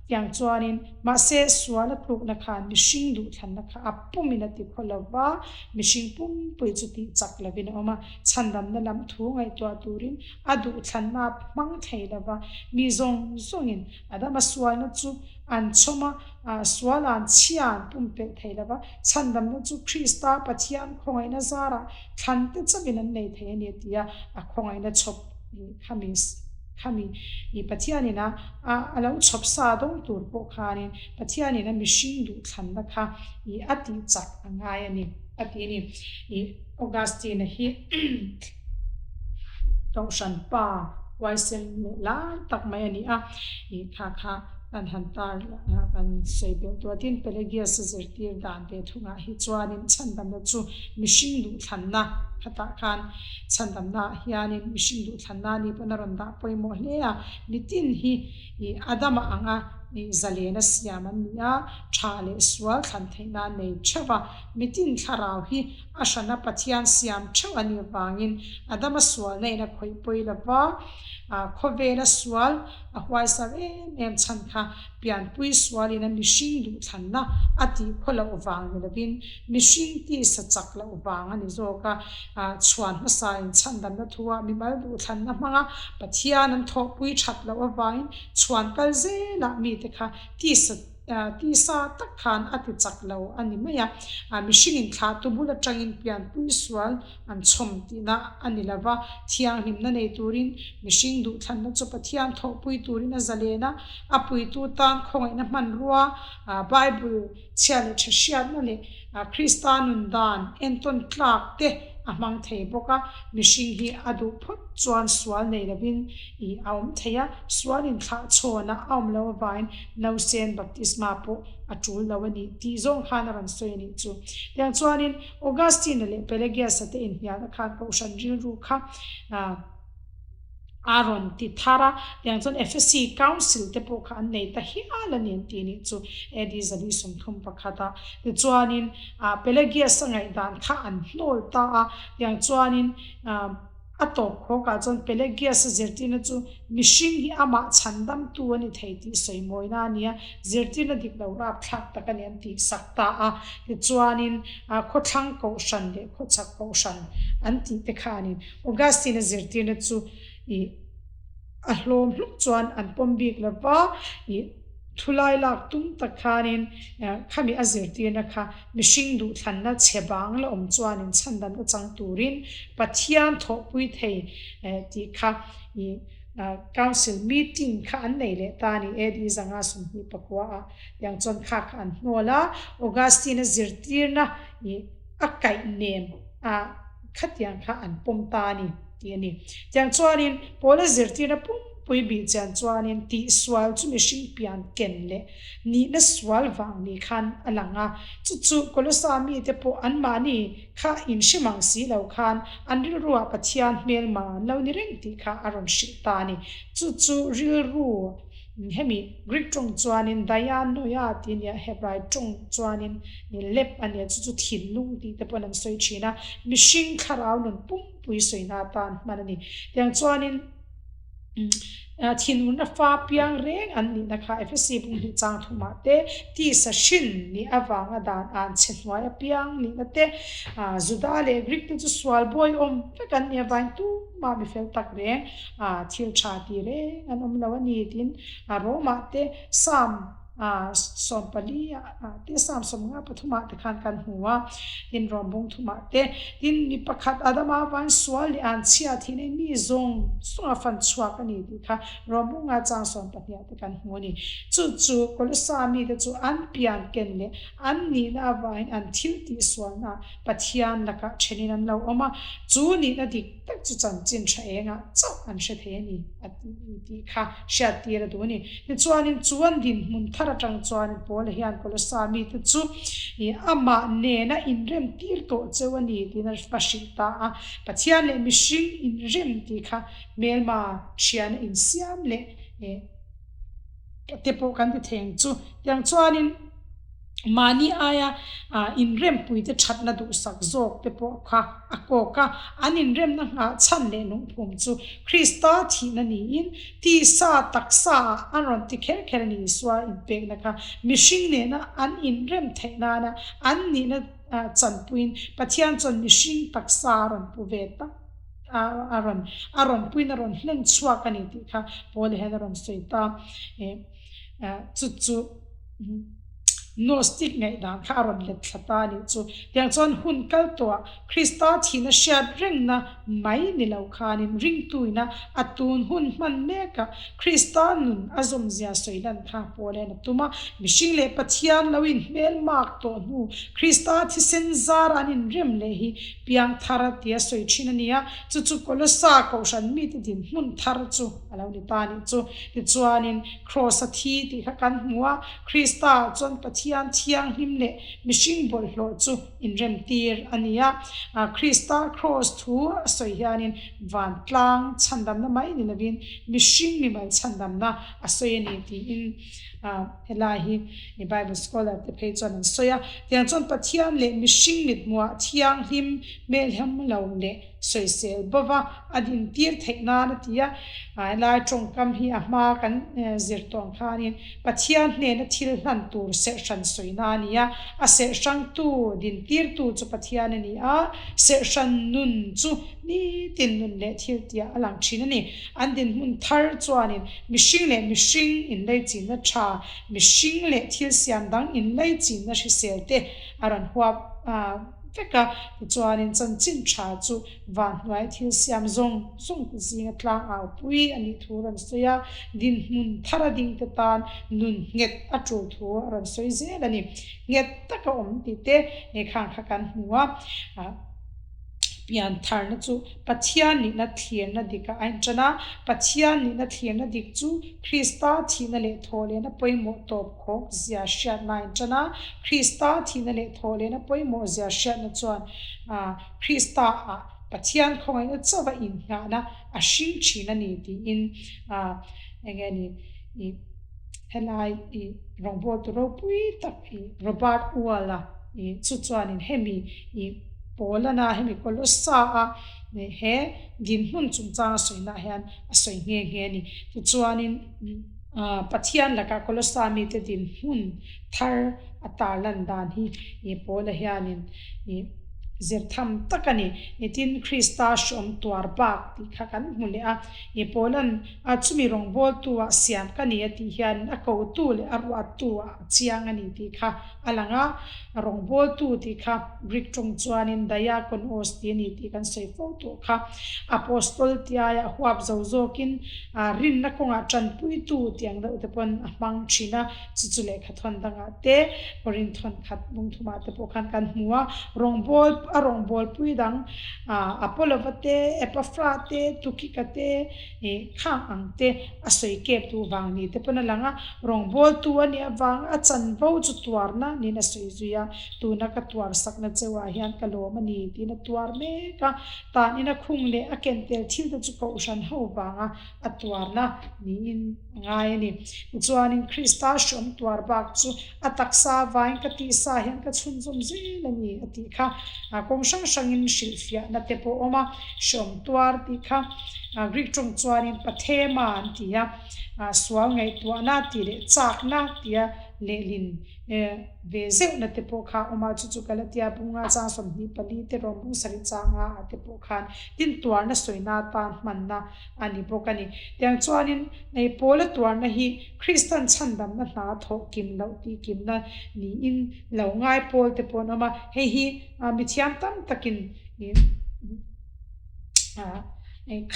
Tiang chuanin, mahse sual a tlukna khan mihring duhthlanna kha a pumin a ti khaw lo va, mihring pumpui chu tih chak lovin a awm a, chhandamna lam thu ngaihtuah turin a duhthlanna a hmang thei lo va, mi zawng zawngin Adama sualna chu an chhawm a, sual an chhia an pumpelh thei lo va, chhandamna chu Krista Pathian khawngaihna zarah thlante chauhin an nei thei a ni a ti a, a khawngaihna chhawp khami Khami i Pathianin a a lo chhawp sa dawng tur pawh khanin Pathianin a mihring duhthlanna kha i a tih chak a ngai a ni a ti a ni. I Augustine-a hi Kohhran pa huaisen leh lar tak mai a ni a, i kha kha kan han tar kan sawi belh tur a. Tin, Pelagius-a zirtir dan ve thungah hi chuanin chhandamna chu mihring duhthlanna. Khatah khan chhandamna ah hianin mihring duhthlanna ni pawn a rawn dah pawimawh hle a, mitin hi ih Adama anga ih zalena siam an ni a, tha leh sual thlan theihna a nei theuh a, mitin thlarau hi a hrana Pathian siam theuh a nih avangin Adama sualna in a khawih pawi lo va, khawvela sual a huaisar em em chhan kha pianpui sualin a mihring duhthlanna a tih khaw loh vang ni lovin mihring tisa chak loh vang a ni zawk a, chhuan hmasain chhandamna thuah mimal duhthlanna hmanga Pathian an thawhpui that loh avangin chhuan kal zelah mite kha tisa Tisa tak khan a ti chak lo a ni mai a, mihringin thlahtu bul atangin pianpui sual an chhawm tihna a ni lo va, thianghlimna nei turin mihring duhthlanna chu Pathian thawhpui turin a zalen a, a puitu tan khawngaihna hmanrua, Bible chhia leh tha hriatna leh Krista nun dan entawn tlak te a hmang thei bawk a, mihring hi a duh phawt chuan sual nei lovin ih a awm thei a, sual inthlah chhawn a a awm lo avangin nausen baptisma pawh a tul lo a ni tih zawng khan a rawn sawi a nih chu. Tiang chuanin Augustine-a leh Pelagius-a te inhnialna khan Kohhran rilru kha a rawn ti thar a, tiang chuan Ephesi Council te pawh kha an nei ta hial a ni an tih nih chu AD 131 ah. Tichuanin Pelagius-a ngaihdan kha an hnawl ta a, tiang chuanin A tawp khawkah chuan Pelagius-a zirtirna chu mihring hi amah chhandamtu a ni thei tih sawi mawina a ni a, zirtirna dik lo rapthlak tak a ni an tih sak ta a. Tichuanin khawthlang kohhran leh khawchhak kohhran an tih te khanin Augustine-a zirtirna chu ih a hlawm hluk chuan an pawm bik lo va, ih thulai lak tum tak khanin khami a zirtirna kha mihring duhthlanna chhe bang la awm chuanin chhandamna chang turin Pathian thawhpui thei tih kha ih Council meeting kha an nei leh ta a ni AD 524 ah tiang chuan kha kha an hnawl a, Augustine-a zirtirna ih a kaih nem a khatiang kha an pawm ta a ni tih a ni. Tiang chuanin Paula zirtirna pumpui bih chian chuanin tihsual chu mihring pian ken leh nihna sual vang ni khan a lang a, chu chu Kolosa mite pawh anmahni kha inhre mang si lo khan an rilruah Pathian hmelma an lo ni reng tih kha a rawn hrilh ta a ni. Chu chu rilru Hemi Greek tawng chuanin dianoia tih a nia, Hebrai tawng chuanin lep a nia, chu chu thinlung tih te pawhin an sawi thin a, mihring thlarau nun pumpui sawina atan hman a ni. Tiang chuanin thinurna fa piang reng an nihna kha Ephesi bunghnih chang thumah te, tisa hrin nih avanga dan an chhe hnuai apiang nihna te, Juda leh Greek te chu sual bawi awm vek an nih avangin tumah mifel tak reng A thil tha ti reng an awm lo a ni tiin a Rome-ah te Psalm 14 ah te Psalm 53 ah te khan kan hmu a, tin Rome bung thumah te tin mi pakhat Adama avangin sual leh an chhia thih nei mi zawng zawng a fan chhuak a ni tih kha Rome bunga chang 12 ah te kan hmu a ni. Chu chu Kolosa mite chu an pian ken leh an nihna avangin an thil tih sualna Pathian lakah thenin an lo awm a, chu nihna dik tak chu chanchin tha engah chauh an hre thei a ni a tih kha hriattir a duh a ni. Tichuanin chu an dinhmun thar atang chuanin Paula hian Kolosa mite chu amah nena inrem tir tawh cheu a ni tiin a va hrilh ta a. Pathian leh mihring inrem tih kha hmelma thiana insiam leh te pawh kan ti thei ang chu. Tiang chuanin. Mahni aia inrempuite thatna duhsak zawk te pawh kha a kawk a, an inremna nghah chhan leh lungphum chu Krista thihna niin tisa taksa ah an rawn ti kher kher a ni. Isua inpekna kha mihring nena an inrem theih nana an nihna chanpuiin Pathian chuan mihring taksa a rawn pu ve tak a rawn a rawn puiin a rawn hlen chhuak a ni tih kha Paula hian a rawn sawi ta. Chu chu Gnostic ngaihdan kha a rawn let thla ta a nih chu. Tiang chuan hun kal tawhah Krista thihna hriat rengna mai ni lo khanin ringtuina a tun hun hman mekah Krista nun a zawmzia sawi lan kha pawl en a tum a. Mihring leh Pathian lo inhmel mak tawh hnu Krista thisen zar an inrem leh hi piang thar tia sawi thin a ni a, chu chu Kolosa kohhran mite dinhmun thar chu a lo ni ta a nih chu. Tichuanin Kraws a thi tih kha kan hmu a, Krista ah chuan Pathian. Pathian thianghlim leh mihring bawlhhlawh chu inremtir a ni a. Krista kraws thu a sawi hianin vantlang chhandamna mai ni lovin mihring mimal chhandamna a sawi a ni tiin helai hi Bible scholar te phei chuan an sawi a. Tiang chuan Pathian leh mihring mithmuhah thianghlim hmelhem lo leh sawisel bova a dintir theih nan a ti a. Helai tawngkam hi a hma kan zir tawh ang khanin Pathian hnena thil hlan tur serhhran sawina a ni a, a serhhrangtu dintirtu chu Pathian a ni a, serhhran nun chu nitin nun leh thil tiah a lang thin a ni. An dinhmun thar chuanin mihring leh mihring inleichinna tha, mihring leh thil siam dang inleichinna hrisel te a rawn huap vek a, tichuanin chanchin tha chu Vanhnuai thil siam zawng zawng te zinga tlang au pui a nih thu a rawn sawi a, dinhmun thar a ding te tan nun nghet a tul thu a rawn sawi zel a ni. Nghet taka awm tih te he khang kha kan hmu a, pian tharna chu Pathian nihna thlirna dikah a intan a, Pathian nihna thlirna dik chu Krista thihna leh thawhlehna pawimawh tawp khawk zia hriatna a intan a, Krista thihna leh thawhlehna pawimawh zia hriatna chuan Krista-ah Pathian khawngaihna chauha inngahna a hring thin a ni tiin eng nge ni i helai i rawngbawltu ropui tak i Robert Wall-a i chu chuanin hemi i Paul-ana hemi Kolossa-a he dinhmun chungchanga sawinaah hian a sawi nghe nghe a ni. Tichuanin Pathian lakah Kolossa mite dinhmun thar a tarlan dan hi i Paul-a hianin i zir tham tak a ni. Nitin Krista hrawm tuar bak tih kha kan hmu leh a, i Paul-a'n a chumi rawngbawltu ah siam ka ni a tih hian a kotu leh a ruattu ah a chiang a ni tih kha a lang a, rawngbawltu tih kha Greek tawng chuanin diakonos tih a ni tih kan sawi fo tawh kha. Apostol tih aiah huap zo zawkin rinna kawngah tanpuitu tih ang deuh te pawn a hmang thin a, Chu chu lehkha thawn dangah te, Korin thawn khat bung thumah te pawh khan kan hmu a, rawngbâwl a rawngbâwl pui dang Apolova te, Epaphra te, Tukika te ih khang ang te a sawi kep duh vang ni te pawn a lang a, rawngbâwltu a nih avang a chanvo chu tuarna niin a sawi zui a, tuna ka tuar sakna cheuhah hian ka lawm a ni tiin a tuar mek a, tan ina khung leh a ken tel thil te chu kohhran ho vanga a tuarna niin a ngai a ni. Tichuanin Krista hreawm tuar bak chu a taksa avain ka tihsa hian ka chhunzawm zel a ni a tih kha kawng hrang hrangin hrilhfiahna te pawh a awm a. Hreawm tuar tih kha Greek tawng chuanin pathema an ti a, sual ngaihtuahna tih leh chakna tia lehlin ve zeuhna te pawh kha a awm a, chu chu Galatia bunga chang 24 te rawn bung sarih changa ah te pawh khan tin tuarna sawina atan hmanna a ni bawk a ni. Tiang chuanin nei Paula tuarna hi Kristan chhandamna hna thawh kim loh tih kimna niin lo ngai pawl te pawh an awm a, hei hi mithiam tam takin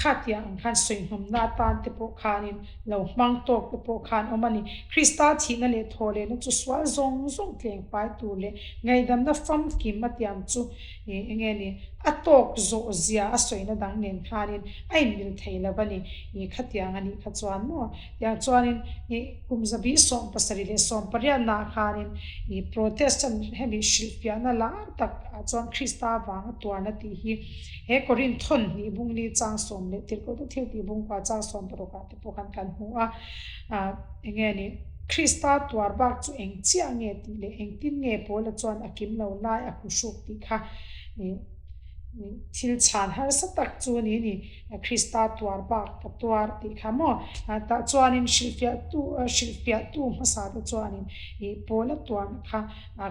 khatia ang khan sawihnawmna atan te pawh khanin lo hmang tawk te pawh khan awm a ni. Krista thihna leh thawhlehna chu sual zawng zawng tleng fai tur leh ngaihdamna famkim a tiam chu eng nge ni a tawk zawh zia a sawina dang nen khanin a inmil thei lo a ni. Ih khatiang a nih kha chuan maw? Tiang chuanin ih kum zabi 78 leh 80 naah khanin ih Protestant hemi hrilhfiahna lar tak ah chuan Krista vanga tuarna tih hi he Korinth thawn hnih bung li chang sawm leh tirhkoh te thil tih bung kua chang 60 ah te pawh khan kan hmu a. Ah eng nge ni Krista tuar bak chu eng chiah nge tih leh engtin nge Paula chuan a kim lo lai a hmuhruk tih kha ih thil chhan harsa tak chu a ni ni. Krista tuar bak ka tuar tih kha maw? Tah chuanin hrilhfiahtu hrilhfiahtu hmasa te chuanin ih Paula tuarna kha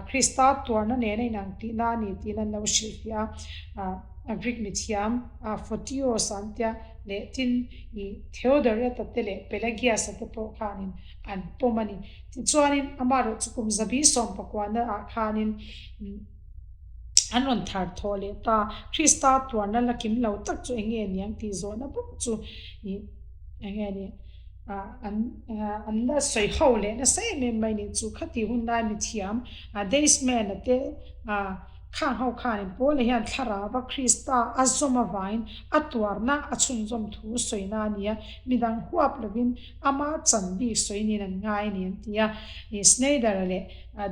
Krista tuarna nena inang tihna a ni tiin an lo hrilhfiah a. Greek mithiam Photios an tia leh tin ih Theodoreta te leh Pelagius-a te pawh khanin an pawm a ni. Tichuanin amaherawhchu kum zabi 19 na ah khanin An rawn thar thawh leh ta. Krista tuarna la kim lo tak chu eng nge niang tih zawhna bawk chu ih eng nge ni ah an an la sawi ho leh nasa em em mai nih chu. Khati hun lai mithiam Deisman-a te ah. Khang ho khanin Paula hian thlarauva Krista a zawm avangin a tuarna a chhunzawm thu sawina a ni a, midang huap lovin ama chan bik sawi niin an ngai a ni an ti a. Snyder-a leh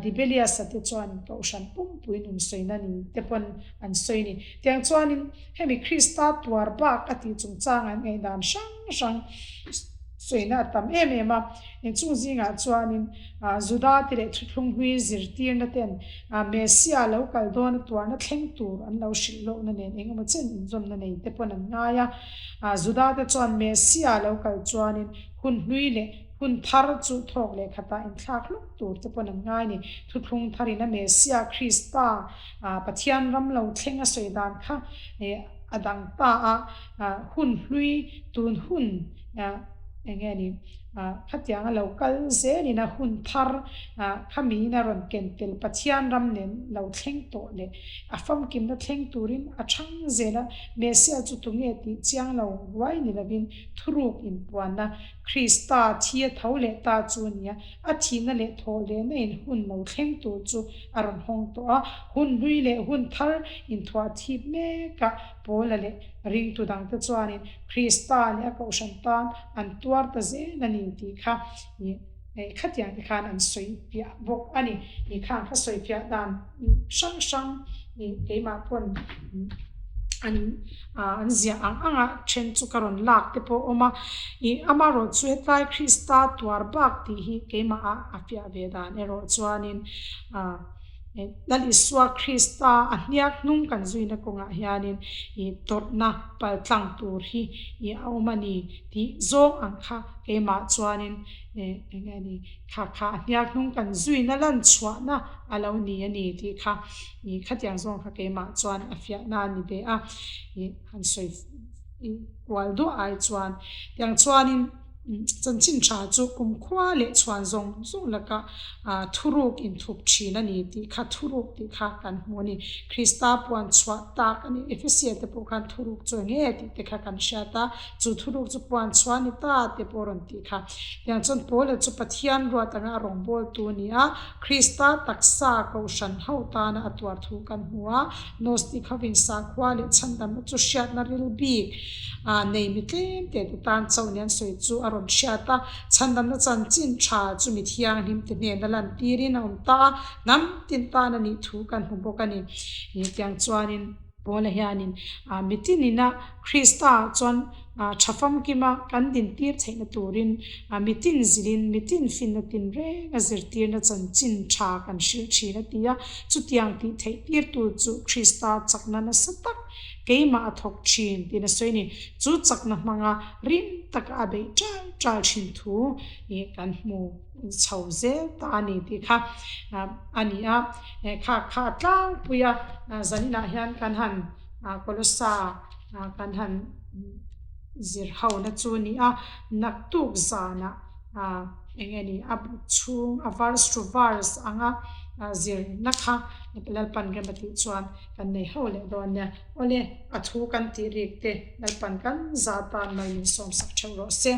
Dibelius-a te chuan Kohhran pumpui nun sawina ni te pawn an sawi a ni. Tiang chuanin hemi Krista tuar bak a tih chungchanga an ngaihdan hrang hrang sawina a tam em em a. Inchung zingah chuanin Juda te leh thuthlung hlui zirtirna ten Messia lo kal dawn a tuarna thleng tur an lo hrilh lohna nen eng emaw chen inzawmna nei te pawn an ngai a. Juda te chuan Messia lo kal chuanin hun hlui leh hun thar chu thawk leh khatah inthlak hlawk tur te pawn an ngai a ni. Thuthlung tharin a Messia Krista Pathian ram lo thleng a sawi dan kha a dang ta a, hun hlui tun hun Eng nge ni? Khatiang a lo kal zelin a hun thar khamiin a rawn ken tel Pathian ram nen lo thleng tawh leh a famkimna thleng turin a chhang zel a, Messiah chu tunge tih chiang lo ruai ni lovin thuruk inpuanna Krista thi a tho leh ta chu a ni a, a thihna leh thawh lehna in hun lo thleng tur chu a rawn hawng tawh a, hun hlui leh hun thar inthuah thip mekah Paula leh ringtu dangte chuanin Krista leh a kohhran tan an tuar ta zel a ni tih kha ih khatiang te khan an sawi fiah bawk a ni. Ih khang kha sawi fiah dan hrang hrang ih keimah pawn an an ziah ang anga then chu ka rawn lak te pawh a awm a. Ih amaherawh chu hetlai Krista tuar bak tih hi keimah ah a fiah ve dan erawh chuanin ah. Lal Isua Krista a hniak hnung kan zuina kawngah hianin ih tawrhna paltlang tur hi ih a awm a ni tih zawng ang kha keimah chuanin ih eng nge ni kha kha a hniak hnung kan zuina lan chhuahna a lo ni a ni tih kha ih khatiang zawng kha keimah chuan a fiahna a ni ve a ih han sawi kual duah ai chuan tiang chuanin. Chanchin tha chu kumkhua leh chhuan zawng zawng lakah thuruk inthup thin a ni tih kha thuruk tih kha kan hmu a ni. Krista puan chhuah tak a ni. Efesia te pawh khan thuruk chu eng nge tih te kha kan hriat a, chu thuruk chu puan chhuah a ni ta te pawh a rawn tih kha. Tiang chuan Paula chu Pathian ruat anga a rawngbawltu a ni a, Krista taksa kohhran ho tana a tuar thu kan hmu a, Gnostic hovin sakhua leh chhandamna chu hriatna ril bik nei mi tlem te te tan chauh ni an sawi chu a rawn hriat a, chhandamna chanchin tha chu mi thianghlim te hnena lantirin a awm ta a, hnam tin tan a nih thu kan hmu bawk a ni. Tiang chuanin Paula hianin mi tinina Krista chuan tha famkima kan dintir theihna turin mi tin zilin mi tin finna tin renga zirtirna chanchin tha kan hrilh thin a ti a, chutiang tih theih tirtu chu Krista chakna nasa tak Keimah a thawk thin tiin a sawi a ni. Chu chakna hmanga rim taka a beih ṭal ṭal thin thu hi kan hmu chho zel ta a ni tih kha a ni a. Kha kha a tlangpui a, zaninah hian kan han Kolosa kan han zir hona chu a ni a. Naktuk zanah eng nge ni a bu chhung a verse to verse anga zirna kha Lalpan rem a tih chuan Kan nei ho leh dawn nia. Awle, a thu kan tih rik te Lalpan kan za tan mai min sawmsak theuh rawh se.